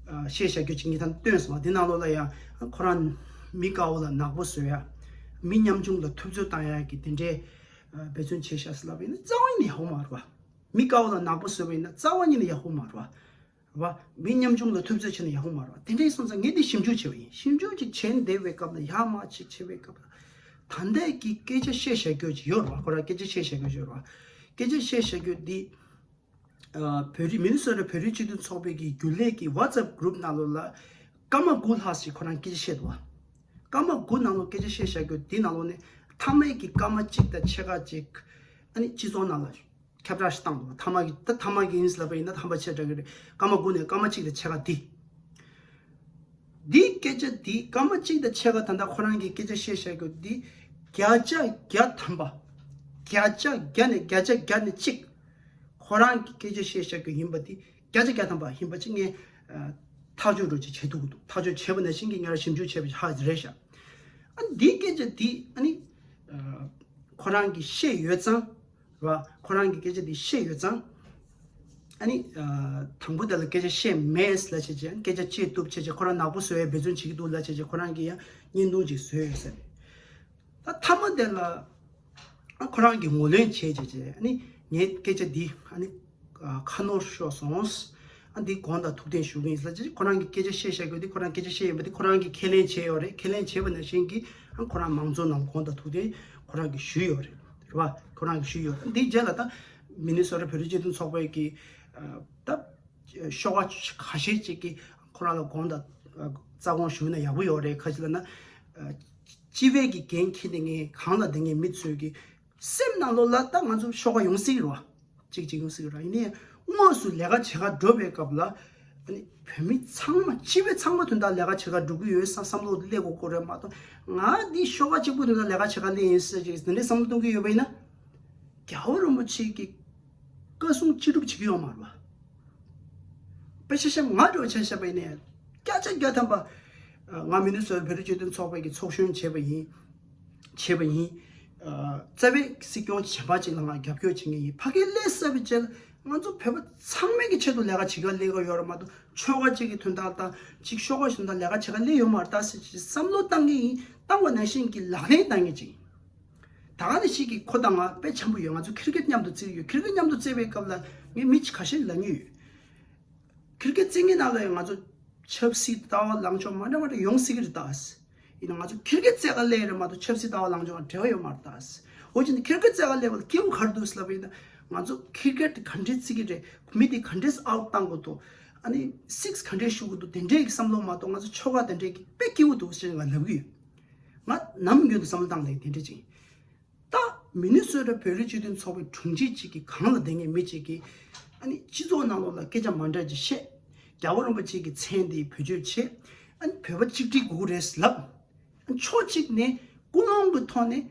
བཤད་བཞག་རྒྱུ་ཅིག་ངས་ད་བཏོན་སོང་བ། དེ་ནང་ལོགས་ལ་ཡང་ཁོ་རང་མི་དཀར་པོ་ལ་ནག་པོ་བཟོ་ཡ། མི་ཉམ་ཆུང་ལ་ཐུབ་ཚོད་བཏང་ཡ་གི་དེ་འདྲའི་འབད་བརྩོན་བྱས་ཤག་ཟེར་ལབ་པ་ཡིན་ན་རྩ་བ་ཉིད་ནས་ཡག་པོ་མ་རེད་བ། མི་དཀར་པོ་ལ་ནག་པོ་བཟོས་པ་ཡིན་ན་རྩ་བ་ཉིད་ནས་ཡག་པོ་མ་རེད་བ། རེད་བ། མི་ཉམ་ཆུང་ལ་ཐུབ་ཚོད་བྱས་ན་ཡག་པོ་མ་རེད་བ། དེ་འདྲ་ཡིན་སོང་ཙང་ངས་འདི་ཞིབ་འཇུག་བྱས་པ་ཡིན། ཞིབ་འཇུག་ཅིག་བྱས་བསྡད་པའི་སྐབས་ལ་ཡར་མར་ཅིག་བྱས་པའི་སྐབས་ལ་ད་ལྟའི་གི་སྐད་ཆ་བཤད་བཞག་རྒྱུ་ཅིག་ཡོད་རེད་བ། ཁོ་རང་སྐད་ཆ་བཤད་བཞག་རྒྱུ་ཅིག་ཡོད་རེད་བ། སྐད་ཆ་བཤད་བཞག་རྒྱུ་འདི། ཨ། བོད་རིགས་མི་ནི་སོ་ཊ་བོད་རིགས་སྤྱི་མཐུན་ཚོགས་པའི་གི་རྒྱུན་ལས་ཀྱི་ཝ་ཙེབ་གུ་རུབ་ནང་ལོགས་ལ་སྐར་མ་དགུ་ལྷག་ཞིག་ཁོ་རང་སྐད་ཆ་བཤད་འདུག་བ། སྐར་མ་དགུ་ནང་ལོགས་སྐད་ཆ་བཤད་བཞག་རྒྱུ་འདི་ནང་ལོགས་ནས་མཐའ་མའི་གི་སྐར་མ་གཅིག་དང་ཕྱེད་ཀ་ཅིག་ཨ་ནི་སྤྱི་ཚོགས་ནང་ལ་ཁྱབ་བསྒྲགས་ཤིག་བཏང་འདུག་ཐ་མ་གི་ད་ཐ་མ་གི་ཡིན་ལབ་པ་ཡིན་ན་ཐ་མ་ཆེ་དྲགས་ཀྱི་རེད། སྐར་མ་དགུ་ནས་སྐར་མ་གཅིག་དང་ཕྱེད་ཀ་འདི། འདི་སྐད་ཆ་འདི་སྐར་མ་གཅིག་དང་ཕྱེད་ཀ་ད་ལྟ་ཁོ་རང་གིས་སྐད་ཆ་བཤད་བཞག་རྒྱུ་འདི་བརྒྱ་ཆ་བརྒྱ་ཐམ་པ། བརྒྱ་ཆ་བརྒྱ་ནས་བརྒྱ་ཆ་བརྒྱ་ནས་གཅིག་ཁོ་རང་གིས་སྐད་ཆ་བཤད་བཞག་རྒྱུ་ཡིན་པ་འདི་བརྒྱ་ཆ་བརྒྱ་ཐམ་པ་ཡིན་པ་ཅིག་ངས་ཨ། ཐག་གཅོད་འདྲ་ཅིག་བྱེད་ཐུབ་ཀྱི་འདུག་ཐག་གཅོད་བྱས་པ་ནང་བཞིན་གྱི་ངས་རང་ཞིབ་འཇུག་བྱས་པ་ཧ་རེད་ཤག་ཨ་འདི་སྐད་ཆ་འདི་ཨ་ནི་ཨ། ཁོ་རང་གིས་བཤད་ཡོད་ཙང་། རེད་བ། ཁོ་རང་གིས་སྐད་ཆ་འདི་བཤད་ཡོད་ཙང་། ཨ་ནི། ཨ། དང་པོ་དེ་ལ་སྐད་ཆ་བཤད་མེད་ལབ་བྱས་བྱས་སྐད་ཆ་བཤད་བཏུབ་བྱས་བྱས་ཁོ་རང་ནག་པོ་བཟོ་ཡའི་འབད་བརྩོན་བྱེད་ཀྱི་འདུག་ལབ་བྱས་བྱས་ཁོ་རང་གིས་ཡང་བརྙན་ཐུང་ཅིག་བཟོས་ཡོད་ས་རེད། ད་མཐའ་མ་དེ་ལ་ཨ་ཁོ་རང་གིས་ངོས་ལེན་བྱས་བྱས་བྱས་ཨ་ནི་ངའི་སྐད་ཆ་འདི་ཨ་ནི་ཨ་ཁ་ནོར་ཤོར་སོང་། ཨ་འདི་དགོངས་དག་ཐུགས་བདེན་ཞུ་གི་ཡིན་ལབ་བྱས་ཁོ་རང་གིས་སྐད་ཆ་བཤད་བཞག་དགོས་དེ་ཁོ་རང་སྐད་ཆ་བཤད་ཡོད་པ་དེ་ཁོ་རང་གིས་ཁས་ལེན་བྱས་ཡོད་རེད། ཁས་ལེན་བྱས་པ་ནང་བཞིན་གྱི་ཨ་ཁོ་རང་མང་ཚོགས་ནང་དགོངས་དག་ཐུགས་བདེན་ཁོ་རང་གིས་ཞུས་ཡོད་རེད། རེད་བ། ཁོ་རང་གིས་ཞུས་ཡོད་རེད། འདིའི་རྗེས་ལ་ད་མི་ནི་སོ་ཊ་བོད་རིགས་སྤྱི་མཐུན་ཚོགས་པའི་གི་ཨ་ད་ཤོག་ཁ་ཁ་ཤས་ཅིག་གིས་ཁོ་རང་ལ་དགོངས་དག་ཨ་རྩ་དགོངས་ཞུས་ན་ཡག་པོ་ཡོད་རེད། ཁ་ཅིག་ལབ་ན་ཨ་སྤྱི་པའི་གི་འགན་འཁྱེར་བསྡད་མཁན་གང་ལ་བསྡད་མཁན་མི་ཚོའི་གི་སེམས་ནང་ལོགས་ལ་ད་ང་ཚོ་ཤོག་ཁ་ཡོང་སྲིད་རེད་བ། གཅིག་གཅིག་ཡོང་སྲིད་རེད་བ། ཡིན་ནའི་དངོས་སུ་ལས་ཀ་བྱེད་ག་འགྲོ་བའི་སྐབས་ལ་ཨ་ནི་བོད་མི་ཚང་མ་སྤྱི་པའི་ཚང་མ་དོན་དག་ལས་ཀ་བྱེད་ག་འགྲོ་གི་ཡོད་བསམ་བསམ་བློ་སླེབས་དགོས་ཀྱི་རེད་མ་གཏོགས་ང་འདི་ཤོག་ཁ་གཅིག་པུ་དོན་དག་ལས་ཀ་བྱེད་ག་སླེབས་ཡིན་ཟེར་ཅིག་འདི་འདྲའི་བསམ་བློ་གཏོང་གི་ཡོད་པ་ཡིན་ན། རྒྱལ་བ་རིན་པོ་ཆེ་གི་བཀའ་གསུང་ཅི་སྒྲུབ་བྱེད་ཀྱི་ཡོད་མ་རེད་བ། དཔེ་ཆ་བཤད་ང་འགྲོ་ཆ་བཤད་པ་ཡིན་ནའི་བརྒྱ་ཆ་བརྒྱ་ཐམ་པ་ང་མི་ནི་སོ་ཊ་བོད་རིགས་སྤྱི་མཐུན་ཚོགས་པའི་གི་ཚོགས་གཞོན་བྱས་པ་ཡིན། བྱས་པ་ཡིན། རྩ་བའི་སྲིད་སྐྱོང་གཞན་པ་ཅིག་ལ་ང་རྒྱབ་སྐྱོར་བྱེད་མཁན་ཡིན། ཕ་གིར་སླེབས་ཚར་བའི་རྗེས་ལ་ང་ཚོ་བོད་པ་ཚང་མའི་གི་ཆེད་དུ་ལས་ཀ་བྱེད་ག་སླེབས་ག་ཡོད་རེད་མ་གཏོགས་ཆོལ་ཁ་གཅིག་གི་དོན་དག་དང་གཅིག་ཤོག་ཁ་གཞན་དང་ལས་ཀ་བྱེད་ག་སླེབས་ཡོད་མ་རེད་ད་ཟེར་བྱས་བསམ་བློ་བཏང་གི་ཡིན། བཏང་བ་ནང་བཞིན་གྱི་ལག་ལེན་བསྟར་མཁན་ཅིག་ཡིན། ད་ག་ནང་བཞིན་གྱི་ཁོ་དང་ང་དཔེ་འཆམ་པོ་ཡོད། ང་ཚོ་ཁིར་ཀེད་མཉམ་དུ་རྩེ་གི་ཡོད། ཁིར་ཀེད་མཉམ་དུ་རྩེ་བའི་སྐབས་ལ་ངས་མི་ཁ་ཤས་ལ་ཉོས་ཡོད། ཁིར་ཀེད་རྩེ་མཁན་ནང་ལ་ཡང་ང་ཚོ་ཆབ་སྲིད་ལྟ་བ་ལངས་ཕྱོགས་མ་འདྲ་མ་འདྲ་ཡོང་སྲིད་ཀྱི་རེད་ད། ཡིན་ན་ང་ཚོ་ཁིར་ཀེད་རྩེ་ག་སླེབས་རེད་མ་གཏོགས་ཆབ་སྲིད་ལྟ་བ་ལངས་ཕྱོགས་འབྲེལ་བ་ཡོད་མ་རེད་ད། འོ་ཅི་ནི་ཁིར་ཀེད་རྩེ་ག་སླེབས་པ་ལ་སྐྱེ་བོ་ག་རེ་འདུག་ཟེར་ལབ་པ་ཡིན་ན་ང་ཚོ་ཁིར་ཀེད་ག་འདྲས་རྩེ་གི་རེད། མི་དེ་ག་འདྲས་ཨའུཊ་བཏང་དགོས་འདུག་ཨ་ནི་སིགས་ག་འདྲས་གཞུ་དགོས་འདུག་དེ་འདྲས་ཀྱི་བསམ་བློ་མ་གཏོགས་ང་ཚོ་ཆོལ་ཁ་དེ་འདྲས་ཀྱི་དཔེ་སྐྱིད་པོ་འདུག་ཟེར་ང་ལབ་གི་ཡོད། ང་ནམ་རྒྱུན་དུ་བསམ་བློ་བཏང་ནས་དེ་འདྲས་ཅིག་ད་མི་ནི་སོ་ཊ་བོད་རིགས་སྤྱི་མཐུན་ཚོགས་པའི་དྲུང་ཆེ་གཅིག་གིས་གང་ལ་བསྡད་མཁན་མི་གཅིག་གིས་ཨ་ནི་སྤྱི་ཚོགས་ནང་ལོགས་ལ་སྐད་ཆ་མ་འདྲ་ཅིག་བཤད། རྒྱལ་བ་རིན་པོ་ཆེ་གི་མཚན་དེ་བེད་སྤྱོད་བྱེད། ཨ་ནི་བོད་པ་གཅིག་སྒྲིལ་དགོས་ཀྱི་རེད་ལབ། ཨ་ནི་ཕྱོགས་གཅིག་ནས་ཀུན་སློང་གི་ཐོག་ནས་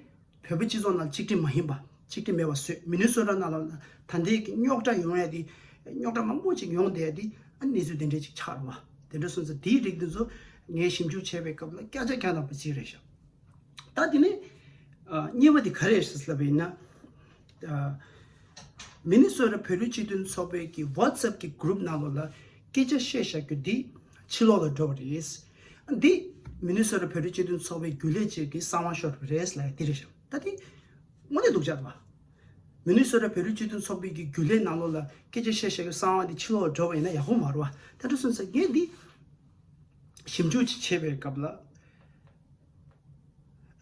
བོད་པ་སྤྱི་ཚོགས་ནང་གཅིག་སྒྲིལ་མ་ཡིན་པ་གཅིག་སྒྲིལ་མེད་པ་བཟོས། མི་ནི་སོ་ཊ་ནང་ལ་ད་ལྟའི་གི་རྙོག་དྲ་ཡོང་ཡ་དེ་རྙོག་དྲ་མང་པོ་ཅིག་ཡོང་བསྡད་ཡ་དེ་ཨ་ནི་གནས་ཚུལ་དེ་འདྲས་ཅིག་ཆགས་རེད་བ། དེ་འདྲ་སོང་ཙང་དེའི་རིགས་འདི་ཚོ་ངས་ཞིབ་འཇུག་བྱས་པའི་སྐབས་ལ་བརྒྱ་ཆ་བརྒྱ་ཐམ་པ་གཅིག་རེད་ཤག་ད་དེ་ནས་ཨ་གཉིས་པ་དེ་ག་རེ་རེད་ཟེར་ལབ་པ་ཡིན་ན། ཨ་མི་ནི་སོ་ཊ་བོད་རིགས་སྤྱི་མཐུན་ཚོགས་པའི་གི་ཝ་ཊི་སེབ་གི་གུ་རུབ་ནང་ལོགས་ལ་སྐད་ཆ་བཤད་བཞག་རྒྱུ་འདི་ཕྱི་ལོགས་ལ་འགྲོ་བ་རེད། འདི་མི་ནི་སོ་ཊ་བོད་རིགས་སྤྱི་མཐུན་ཚོགས་པའི་རྒྱུན་ལས་ཅིག་གིས་གསང་བ་ཤོར་བ་རེད་ལབ་ཡ་འདི་རེད་ཤག་ད་འདི་དངོས་གནས་སྡུག་ཅག་རེད་བ། མི་ནི་སོ་ཊ་བོད་རིགས་སྤྱི་མཐུན་ཚོགས་པའི་གི་རྒྱུན་ལས་ནང་ལོགས་ལ་སྐད་ཆ་བཤད་བཞག་རྒྱུ་གསང་བ་འདི་ཕྱི་ལོགས་ལ་འགྲོ་བ་ཡིན་ན་ཡག་པོ་མ་རེད་བ། ད་འདྲ་སོང་ཙང་ངས་འདི་ཞིབ་འཇུག་ཅིག་བྱས་པའི་སྐབས་ལ།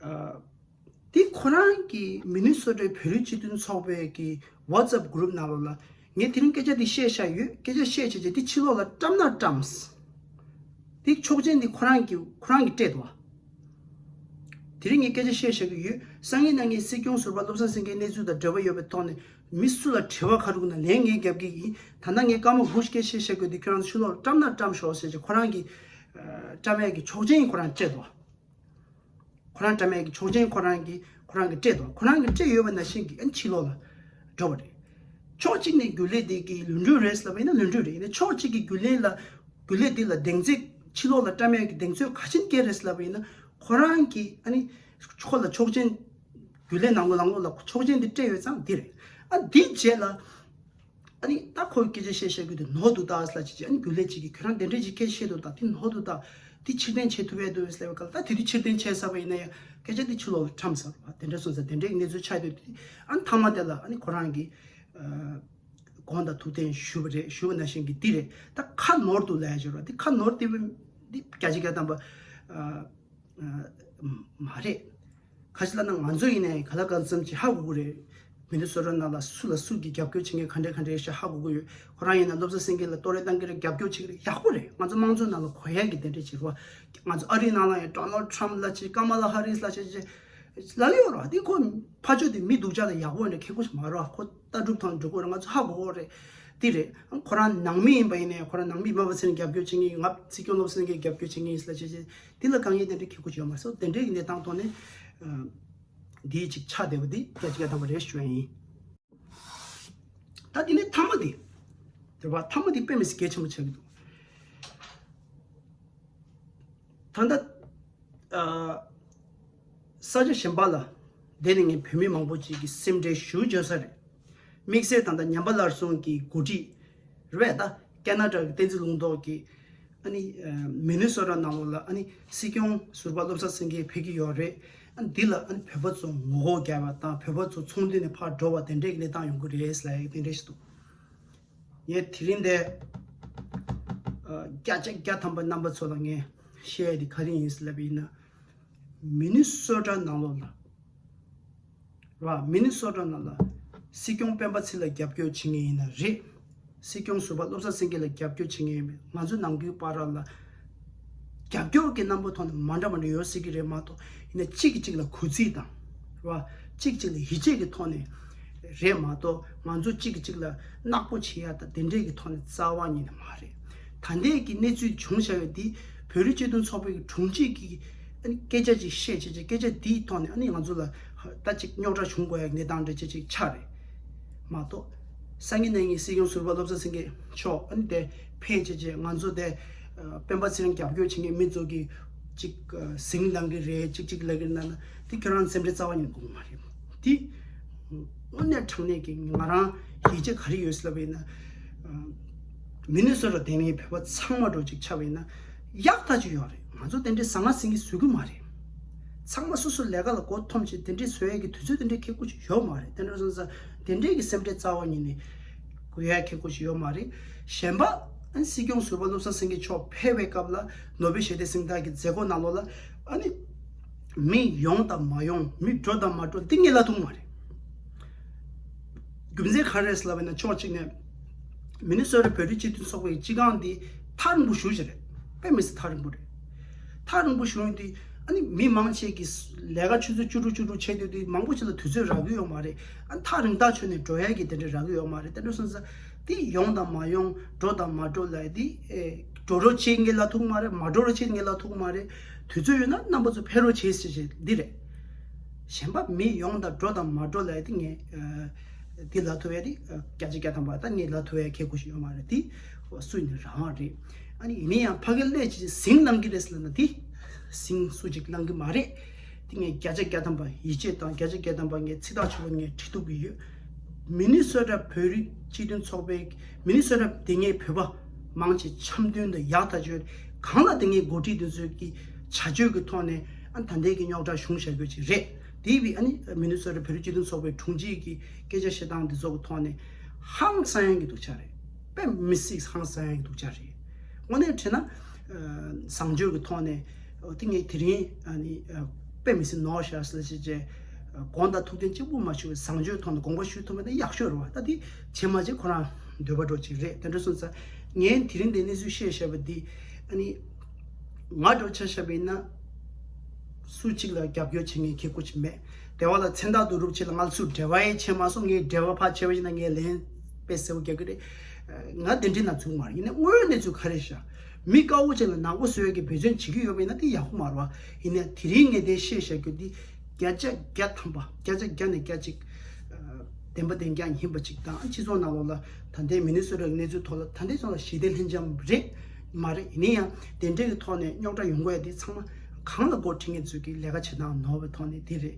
ཨ། དེ་ཁོ་རང་གི་མི་ནི་སོ་ཊའི་བོད་རིགས་སྤྱི་མཐུན་ཚོགས་པའི་གི་ཝ་ཊི་སེབ་གུ་རུབ་ནང་ལོགས་ལ་ངས་དེ་རིང་སྐད་ཆ་འདི་བཤད་བཞག་ཡོད། སྐད་ཆ་བཤད་བྱས་བྱས་དེ་ཕྱི་ལོགས་ལ་བཀྲམ་ན་བཀྲམས། དེ་ཆོག་མཆན་འདི་ཁོ་རང་གི་ཁོ་རང་གིས་སྤྲད་འདུག་བ། དེ་རིང་ངས་སྐད་ཆ་བཤད་བཞག་གི་ཡོད། སང་ཉིན་གནངས་ཉིན་སྲིད་སྐྱོང་ཟུར་པ་བློ་བཟང་སེང་གེའི་གནས་ཚུལ་དང་འབྲེལ་བ་ཡོད་པའི་ཐོག་ནས་མི་སུ་ལ་དྲི་བ་ག་རེ་དགོས་ན་ལན་ངས་རྒྱབ་ཀྱི་ཡིན། ད་ལྟ་ངས་སྐར་མ་དགུ་སྐད་ཆ་བཤད་བཞག་གི་ཡོད་དེ་ཁྱོད་རང་ཚོ་ཕྱི་ལོགས་ལ་བཀྲམ་ན་བཀྲམ་ཤོག་ཟེར་བྱས་ཁོ་རང་གིས་ཨ་བཀྲམ་ཡག་གི་ཆོག་མཆན་ཁོ་རང་སྤྲད་འདུག་བ། ཁོ་རང་བཀྲམ་ཡག་གི་ཆོག་མཆན་ཁོ་རང་གིས་ཁོ་རང་གིས་སྤྲད་འདུག་ཁོ་རང་གིས་སྤྲད་ཡོད་པ་ནང་བཞིན་གྱི་ཨ་ནི་ཕྱི་ལོགས་ལ་འགྲོ་བ་རེད། ཕྱོགས་གཅིག་ནས་རྒྱུན་ལས་དེ་གི་ལུས་འབྲེལ་རེད་ལབ་པ་ཡིན་ན་ལུས་འབྲེལ་རེད། ཡིན་ན་ཕྱོགས་གཅིག་གི་རྒྱུན་ལས་ལ་རྒྱུན་ལས་དེ་ལ་གདེང་ཚོད་ཕྱི་ལོགས་ལ་བཀྲམ་ཡག་གི་གདེང་ཚོད་ག་ཅིན་སྐྱེ་རེད་ལབ་པ་ཡིན་ན་ཁོ་རང་གིས་ཨ་ནི་ཁོ་ལ་ཆོག་མཆན་རྒྱུན་ལས་ནང་ལོགས་ལ་ཆོག་མཆན་དེ་སྤྲད་ཡོད་ཙང་འདི་རེད། ཨ་འདིའི་རྗེས་ལ། ཨ་ནི་ད་ཁོའི་སྐད་ཆ་བཤད་བཤད་རྒྱུ་དེ་ནོར་འདུག་ད་ཟེར་ལབ་བྱས་བྱས། ཨ་ནི་རྒྱུན་ལས་གཅིག་གིས་ཁྱོད་རང་དེ་འདྲས་ཅིག་སྐད་ཆ་བཤད་འདུག་ད། དེ་ནོར་འདུག་ད། དེ་ཕྱིར་འཐེན་བྱེད་ཐུབ་ཡས་འདུག་ཟེར་བའི་སྐབས་ལ། ད་དེ་དུས་ཕྱིར་འཐེན་བྱས་ཚར་བ་ཡིན་ན་ཡང་སྐད་ཆ་དེ་ཕྱི་ལོགས་ལ་བཀྲམ་ཚར་བ། དེ་འདྲ་སོང་ཙང་དེ་འདྲའི་གནས་ཚུལ་ཆགས་ཡོད་དུས། ཨ་ནི་མཐའ་མ་དེ་ལ་ཨ་ནི་ཁོ་རང་གིས་ཨ་དགོངས་དག་ཐུགས་བདེན་ཞུས་པ་རེད། ཞུས་པ་ནང་བཞིན་གྱི་འདི་རེད། ད་ཁ་ནོར་འདུག་ལབ་ཡ་ཅིག་ཡོད་རེད་བ། དེ་ཁ་ནོར་དེ་འདི་བརྒྱ་ཆ་བརྒྱ་ཐམ་པ་ཨ་ཨ་མ་རེད། ཁ་ཅིག་ལབ་ན་ང་ཚོ་ཡིན་ནའི་ག་ལ་གང་འཚམ་ཅིག་ཧ་གོ་གི་རེད། མི་ནི་སོ་ཊ་ནང་ལ་སུ་ལ་སུ་གིས་རྒྱབ་སྐྱོར་བྱེད་མཁན་ག་འདྲ་ག་འདྲ་ཞིག་ཧ་གོ་གི་ཡོད། ཁོ་རང་ཡིན་ན་བློ་བཟང་སེང་གེ་ལ་བསྟོད་ར་བཏང་གི་རེད། རྒྱབ་སྐྱོར་བྱེད་ཀྱི་རེད། ཡག་པོ་རེད། ང་ཚོ་དམངས་གཙོའི་ནང་ལ་གོ་ཡ་གི་དེ་འདྲ་བྱེད་རོགས། ང་ཚོ་ཨ་རིའི་ནང་ལ་ཡང་ཌོ་ནལ་ཌི་ཊརམ་ཕི་ལབ་བྱས། ཀ་མ་ལ་ཧ་རིས་ལབ་བྱས་བྱས་ལབ་ཡོད་རོགས། དེ་ཁོ་ཕར་ཕྱོགས་དེ་མི་སྡུག་ཅག་དང་ཡག་པོ་འདྲ་ཁེ་ཁོ་ཞིག་མ་རོགས། ཁོ་ལྟ་གྲུབ་ཐོག་འགྲོ་དགོས་རེད། ང་ཚོ་ཧ་གོ་གི་རེད། དེ་རེད། ཁོ་རང་ནང་མི་ཡིན་པ་ཡིན་ནའི། ཁོ་རང་ནང་མི་མ་བ་ཚེ་རིང་རྒྱབ་སྐྱོར་བྱེད་མཁན་ཡིན། ང་སྲིད་སྐྱོང་བློ་བཟང་སེང་གེ་རྒྱབ་སྐྱོར་བྱེད་མཁན་ཡིན་ལབ་བྱས་བྱས། དེ་ལ་དཀའ་ངལ་དེ་འདྲ་ཁེ་ཁོ་ཞིག་ཡོད་མ་རེད། སོ་དེ་འདྲའི་གནས་སྟངས་ཐོག་ནས་ཨ་འདིའི་ཅིག་ཆགས་བསྡད་པ་འདི་བརྒྱ་ཆ་བརྒྱ་ཐམ་པ་རེད་ཞུ་ཡ་ཡིན། ད་དེ་ནས་མཐའ་མ་འདི་རེད་བ། མཐའ་མ་འདི་དཔེ་མི་སྲིད་གལ་ཆེན་པོ་ཆགས་ཀྱི་འདུག་ད་ལྟ་ཨ་ས་ཆ་གཞན་པ་ལ་བསྡད་ནས་ངས་བོད་མི་མང་པོ་ཅིག་གི་སེམས་ཁྲལ་ཞེ་པོ་བྱུང་ས་རེད། དམིགས་བསལ་ད་ལྟ་ཉམས་པ་སླར་གསོ་གི་འགོ་ཁྲིད་རེད་པས། ད་ཁེ་ན་ཌ་གི་བསྟན་འཛིན་ལུང་རྟོགས་ཀྱིས་ཨ་ནི་ཨ་མི་ནི་སོ་ཊ་ནང་ལོགས་ལ་ཨ་ནི་སྲིད་སྐྱོང་ཟུར་པ་བློ་བཟང་སེང་གེ་ཕེབས་ཀྱི་ཡོད་རེད། ཨ་ནི་འདི་ལ་ཨ་ནི་བོད་པ་ཚོ་ངོ་རྒོལ་རྒྱག་པ་དང་། བོད་པ་ཚོ་ཚོགས་འདུ་ནས་ཕར་འགྲོ་བ་དེ་འདྲའི་གནས་སྟངས་ཡོང་གི་རེད་ལབ་ཡ་དེ་འདྲ་ཞིག་འདུག་ངས་དེ་རིང་འདི་ཨ་བརྒྱ་ཆ་བརྒྱ་ཐམ་པ་རྣམ་པ་ཚོ་ལ་ངས་བཤད་ཡ་དེ་ག་རེ་ཡིན་ཟེར་ལབ་པ་ཡིན་ན། མི་ནི་སོ་ཊ་ནང་ལོགས་ལ་ར། མི་ནི་སོ་ཊ་ནང་ལ་སྲིད་སྐྱོང་སྤེན་པ་ཚེ་ལ་རྒྱབ་སྐྱོར་བྱེད་མཁན་ཡིན་ན་རེད། སྲིད་སྐྱོང་ཟུར་པ་བློ་བཟང་སེང་གེ་ལ་རྒྱབ་སྐྱོར་བྱེད་མཁན་ཡིན་པས། ང་ཚོ་ནང་ཁུལ་བར་ལ་རྒྱབ་སྐྱོར་གྱི་རྣམ་པ་ཐོག་ནས་མ་འདྲ་མ་འདྲ་ཡོད་སྲིད་ཀྱི་རེད་མ་གཏོགས། ཡིན་ན་གཅིག་གིས་གཅིག་ལ་གུས་བརྩི་དང་ར། གཅིག་གཅིག་ལ་ཡིད་ཆེས་ཀྱི་ཐོག་ནས་རེད་མ་གཏོགས། ང་ཚོ་གཅིག་གིས་གཅིག་ལ་ནག་པོ་བྱེད་ཡ་དང་དེ་འདྲས་ཀྱི་ཐོག་ནས་རྩ་བ་ཉིད་ནས་མ་རེད། ད་ལྟའི་གི་གནས་ཚུལ་བྱུང་བཞག་ཡོད་འདི་བོད་རིགས་སྤྱི་མཐུན་ཚོགས་པའི་གི་དྲུང་ཆེ་གིས་ཨ་ནི་སྐད་ཆ་ཅིག་བཤད་བྱས་བྱས། སྐད་ཆ་འདིའི་ཐོག་ནས་ཨ་ནི་ང་ཚོ་ལ་ད་ཅིག་རྙོག་དྲ་བྱུང་དགོས་ཡ་གནས་སྟངས་འདྲ་ཅིག་ཅིག་ཆགས་རེད་མ་གཏོགས། སང་ཉིན་གནངས་ཉིན་སྲིད་སྐྱོང་ཟུར་པ་བློ་བཟང་སེང་གེ་མཆོག་ཨ་ནི་དེ་ཕེབས་བྱས་བྱས། ང་ཚོ་དེ་ཨ་སྤེན་པ་ཚེ་རིང་རྒྱབ་སྐྱོར་བྱེད་མཁན་མི་ཚོ་གིས་ཅིག་ཨ་ཟིང་ལངས་གི་རེད། ཅིག་ཅིག་ལབ་གི་རེད་ན་ན། དེ་ཁྱོད་རང་སེམས་ཁྲལ་རྩ་བ་ཉིད་དགོས་མ་རེད། དེ་དངོས་གནས་དྲང་གནས་ཀྱི་ང་རང་ཡིད་ཆེས་ག་རེ་ཡོད་ཟེར་ལབ་པ་ཡིན་ན། ཨ་མི་ནི་སོ་ཊ་དེ་ནས་བོད་པ་ཚང་མ་འགྲོ་ཅིག་ཆགས་པ་ཡིན་ན་ཡག་ཐག་ཆོད་ཡོད་རེད། ང་ཚོ་དེ་འདྲའི་ཟང་ངེ་ཟིང་ངེ་བཟོ་གི་མ་རེད། ཚང་མ་སོ་སོ་ལས་ཀ་ལ་མགོ་འཐོམ་བྱས་དེ་འདྲའི་བཟོ་ཡས་ཀྱི་དུས་ཚོད་དེ་འདྲའི་ཁེ་ཁུ་ཅིག་ཡོད་མ་རེད། དེ་འདྲ་སོང་ཙང་དེ་འདྲའི་གི་སེམས་ཁྲལ་རྩ་བ་ཉིད་ནས་དགོས་ཡ་ཁེ་ཁུ་ཅིག་ཡོད་མ་རེད། གཞན་པ་ཨ་སྲིད་སྐྱོང་ཟུར་པ་བློ་བཟང་སེང་གེ་མཆོག་ཕེབས་པའི་སྐབས་ལ་ནོ་བེལ་ཞི་བདེ་གཟེངས་རྟགས་ཀྱི་མཛད་སྒོ་ནང་ལོགས་ལ་ཨ་ནི་མི་ཡོང་དང་མ་ཡོང་། མི་འགྲོ་དང་མ་འགྲོ་འདི་ངས་ལབ་ཐུབ་མ་རེད། རྒྱུ་མཚན་ག་རེ་རེད་ལབ་པ་ཡིན་ན། ཕྱོགས་གཅིག་ནས་མི་ནི་སོ་ཊ་བོད་རིགས་སྤྱི་མཐུན་ཚོགས་པའི་སྤྱི་ཁང་འདི་ཐག་རིང་པོ་ཞེ་པོ་ཅིག་རེད། དཔེ་མི་སྲིད་ཐག་རིང་པོ་རེད། ཐག་རིང་པོ་ཞེ་པོ་ཡིན་དུས་ཨ་ནི་མི་མང་ཆེ་གིས་ལས་ཀ་ཆུ་ཚོད་བཅུ་དྲུག་བཅུ་དྲུག་བྱས་སྡོད་དུས་མང་པོ་ཞིག་ལ་དུས་ཚོད་རག་གི་ཡོད་མ་རེད། ཨ་ནི་ཐག་རིང་ཐག་ཆོད་ནས་འགྲོ་ཡ་གི་དེ་འདྲ་རག་གི་ཡོད་མ་རེད། དེ་འདྲ་སོང་ཙང་འདི་ཡོང་དང་མ་ཡོང་། འགྲོ་དང་མ་འགྲོ་ལབ་ཡ་འདི་ཨེ་འགྲོ་རོགས་བྱེད་ངས་ལབ་ཐུབ་མ་རེད། མ་འགྲོ་རོགས་བྱེད་ངས་ལབ་ཐུབ་མ་རེད། དུས་ཚོད་ཡོད་ན་རྣམ་པ་ཚོ་ཕེབས་རོགས་བྱེད་ཟེར་བྱས་འདི་རེད། གཞན་པ་མི་ཡོང་དང་འགྲོ་དང་མ་འགྲོ་ལབ་ཡ་དེ་ངས་ཨ་འདི་ལབ་ཐུབ་ཡ་དེ་ཨ་བརྒྱ་ཆ་བརྒྱ་ཐམ་པ་ད་ངས་ལབ་ཐུབ་ཡ་ཁེ་ཁུ་ཞིག་ཡོད་མ་རེད། དེ་སུ་ཡིན་ནའི་རང་དབང་རེད། ཨ་ནི་ཡིན་ན་ཡང་ཕ་གི་སླེབས་བྱས་ཟིང་ལངས་ཀྱི་རེད་ཟེར་ལབ་ན་དེ་ཟིང་སུ་གཅིག་ལངས་ཀྱི་མ་རེད། དེ་ངས་བརྒྱ་ཆ་བརྒྱ་ཐམ་པ་ཡིད་ཆེས་དང་བརྒྱ་ཆ་བརྒྱ་ཐམ་པ་ངས་ཚིག་ཐག་ཆོད་པོ་ངས་འབྲི་ཐུབ་ཀྱི་ཡོད། མི་ནི་སོ་ཊ་བོད་རིགས་སྤྱི་མཐུན་ཚོགས་པའི་མི་ནི་སོ་ཊ་དེ་སྔའི་བོད་པ་མང་ཆེ་འཆམ་མཐུན་དང་ཡག་ཐག་ཆོད། གང་ལ་དེ་སྔའི་འགོ་ཁྲིད་དེ་ཚོའི་གི་བྱ་སྤྱོད་ཀྱི་ཐོག་ནས་ཨ་ད་ལྟའི་གི་རྙོག་དྲ་བྱུང་བཞག་རྒྱུ་ཅིག་རེད། དེ་བས་ཨ་ནི་མི་ནི་སོ་ཊ་བོད་རིགས་སྤྱི་མཐུན་ཚོགས་པའི་དྲུང་ཆེ་གི་སྐད་ཆ་བཤད་སྟངས་འདི་ཚོ་གི་ཐོག་ནས་ཧང་སང་ཡ་གི་སྡུག་ཅག་རེད། དཔེ་མི་སྲིད་ཧང་སང་ཡ་གི་སྡུག་ཅག་རེད། དངོས་གནས་དྲིས་ན་ཨ་བཟང་སྤྱོད་ཀྱི་ཐོག་ནས་ཨ་དེ་ངས་དེ་རིང་ཨ་ནི་ཨ་དཔེ་མི་སྲིད་ནོར་བཞག་ཟེར་བྱས་བྱས། ཨ་དགོངས་དག་ཐུགས་བདེན་གཅིག་པུ་མ་ཞུ་བའི་བཟང་སྤྱོད་ཐོག་ནས་དགོངས་པ་ཞུ་ཐུབ་པ་ན་ཡག་ཤོས་རེད་བ། ད་དེ་བྱེད་མ་བྱེད་ཁོ་རང་འདོད་པ་འདྲ་ཅིག་རེད། དེ་འདྲ་སོང་ཙང་ངས་དེ་རིང་འདི་གནས་ཚུལ་བཤད་བཞག་པ་འདི་ཨ་ནི་ང་འདྲ་ཆ་བཞག་པ་ཡིན་ན་སུ་གཅིག་ལ་རྒྱབ་སྐྱོར་བྱེད་མཁན་ཁེ་ཁུ་ཅིག་མེད། དེ་བ་ལ་མཚན་རྟགས་བསྡུ་རུབ་བྱེད་ལ་ང་ཚོས་འབྲེལ་བ་ཡང་བྱས་མ་སོང་། ངས་འབྲེལ་བ་ཕར་བྱས་པ་ཡིན་ན་ངས་ལན་དཔེ་གསལ་པོ་རྒྱག་གི་རེད། ང་དེ་འདྲའི་ནང་ཚུད་མ་རེད། ཡིན་ནའི་དངོས་ཡོད་གནས་ཚུལ་ག་རེ་བཞག་མི་དཀར་པོ་ཅིག་ལ་ནག་པོ་བཟོ་ཡག་གི་འབད་བརྩོན་བྱེད་ཀྱི་ཡོད་པ་ཡིན་ན་དེ་ཡག་པོ་མ་རེད་བ། ཡིན་ནའི་དེ་རིང་ངས་དེ་བཤད་བཞག་རྒྱུ་འདི་བརྒྱ་ཆ་བརྒྱ་ཐམ་པ་བརྒྱ་ཆ་བརྒྱ་ནས་བརྒྱ་གཅིག་བདེན་པ་བདེན་རྐྱང་ཡིན་པ་ཅིག་དང་། སྤྱི་ཚོགས་ནང་ལོགས་ལ་ད་ལྟའི་མི་ནི་སོ་ཊ་གི་གནས་ཚུལ་ཐོག་ལ་ད་ལྟའི་ཚོགས་ལ་ཞི་བདེ་ལྷན་འབྱམས་རེད་མ་རེད། ཡིན་ན་ཡང་དེ་འདྲའི་གི་ཐོག་ནས་རྙོག་དྲ་ཡོང་དགོས་ཡ་དེ་ཚང་མ་གང་ལ་འགོ་ཁྲིད་མཁན་ཚོས་ཀྱི་ལས་ཀ་བྱེད་སྟངས་ནོར་བའི་ཐོག་ནས་དེ་རེད།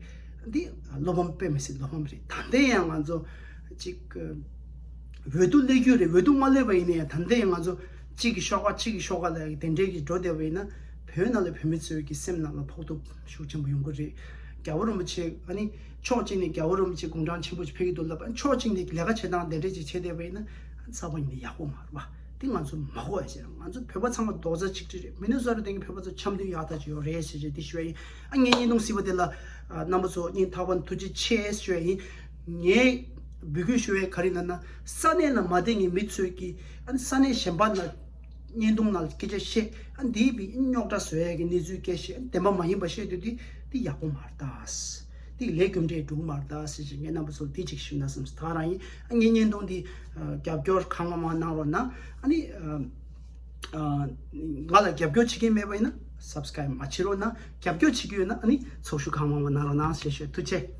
འདི་བློ་ཕམ་དཔེ་མི་སྲིད་བློ་ཕམ་རེད། ད་ལྟའི་ཡང་ང་ཚོ་ཅིག་ འོས་བསྡུ་སླེབས་རྒྱུ་རེད། འོས་བསྡུ་མ་སླེབས་པ་ཡིན་ན་ཡང་ད་ལྟ་ཡང་ང་ཚོ་གཅིག་གི་ཤོག་ཁ་གཅིག་གི་ཤོག་ཁ་ལ་དེ་འདྲའི་གི་འགྲོ་བསྡད་པ་ཡིན་ན་བོད་ནང་ལ་བོད་མི་ཚོའི་གི་སེམས་ནང་ལ་ཕོག་ཐུག་ཤུགས་ཆེན་པོ་ཡོང་གི་རེད། རྒྱལ་བ་རིན་པོ་ཆེ་ཨ་ནི་ཕྱོགས་གཅིག་ནས་རྒྱལ་བ་རིན་པོ་ཆེ་དགུང་གྲངས་ཆེན་པོ་ཞིག་ཕེབས་ཀྱི་འདུག་ལབ། ཨ་ནི་ཕྱོགས་གཅིག་ནས་ལས་ཀ་བྱེད་སྟངས་དེ་འདྲ་ཅིག་བྱས་བསྡད་པ་ཡིན་ན་རྩ་བ་ཉིད་ནས་ཡག་པོ་མ་རེད་པ། དེ་ང་ཚོ་མ་གོ་ཡ་ཞེ་ན། ང་ཚོ་བོད་པ་ཚང་མ་རྡོག་རྩ་གཅིག་སྒྲིལ་རེད། མི་ནི་སོ་ར་དེང་གི་བོད་པ་ཚོ་འཆམ་མཐུན་ཡག་ཐག་ཆོད་ཡོད་རེད་ཟེར་བྱས་དེ་ཞུ་ཡ་ཡིན། ཨ་ངའི་བརྙན་ཐུང་གཟིགས་པ་དེ་ལ་ཨ་རྣམ་པ་ཚོ་སྙིང་ཐག་པ་ནས་ཐུགས་རྗེ་ཆེ་ཞུ་ཡ་ཡིན། ངས་འབོད་སྐུལ་ཞུ་ཡ་ག་རེ་ལབ་ན། ས་གནས་ལ་མ་བསྡད་མཁན་མི་ཚོས་ཀྱིས་ཨ་ནི་ས་གནས་གཞན་པ་ན་བརྙན་ཐུང་ནང་སྐད་ཆ་བཤད། ཨ་འདིའི་བི་རྙོག་དྲ་བཟོ་ཡ་གི་གནས་ཚུལ་སྐད་བཤད། ཨ་བདེན་པ་མ་ཡིན་པ་བཤད་དུས་དེ་དེ་ཡག་པོ་མ་རེད་ད། དེ་ལས་རྒྱུ་འབྲས་འགྲོ་གི་མ་རེད་ད་ཟེར་བྱས་ངས་རྣམ་པ་ཚོར་དེ་གཅིག་ཞུས་ན་བསམ་སོང་། ད་ག་རང་ཡིན། ཨ་ངའི་བརྙན་ཐུང་འདི་ཨ་རྒྱབ་སྐྱོར་གང་མང་མང་གནང་རོགས་གནང་། ཨ་ནི་ཨ་ཨ་ང་ལ་རྒྱབ་སྐྱོར་བྱེད་མཁན་མེད་པ་ཡིན་ན་སབ་སི་ཀ་རེབ་མ་བྱེད་རོགས་གནང་། རྒྱབ་སྐྱོར་བྱེད་ཀྱི་ཡོད་ན་ཨ་ནི་ཚོགས་ཞུགས་གང་མང་མང་གནང་རོགས་གནང་ཞེས་ཞུ། ཐུགས་རྗེ་ཆེ།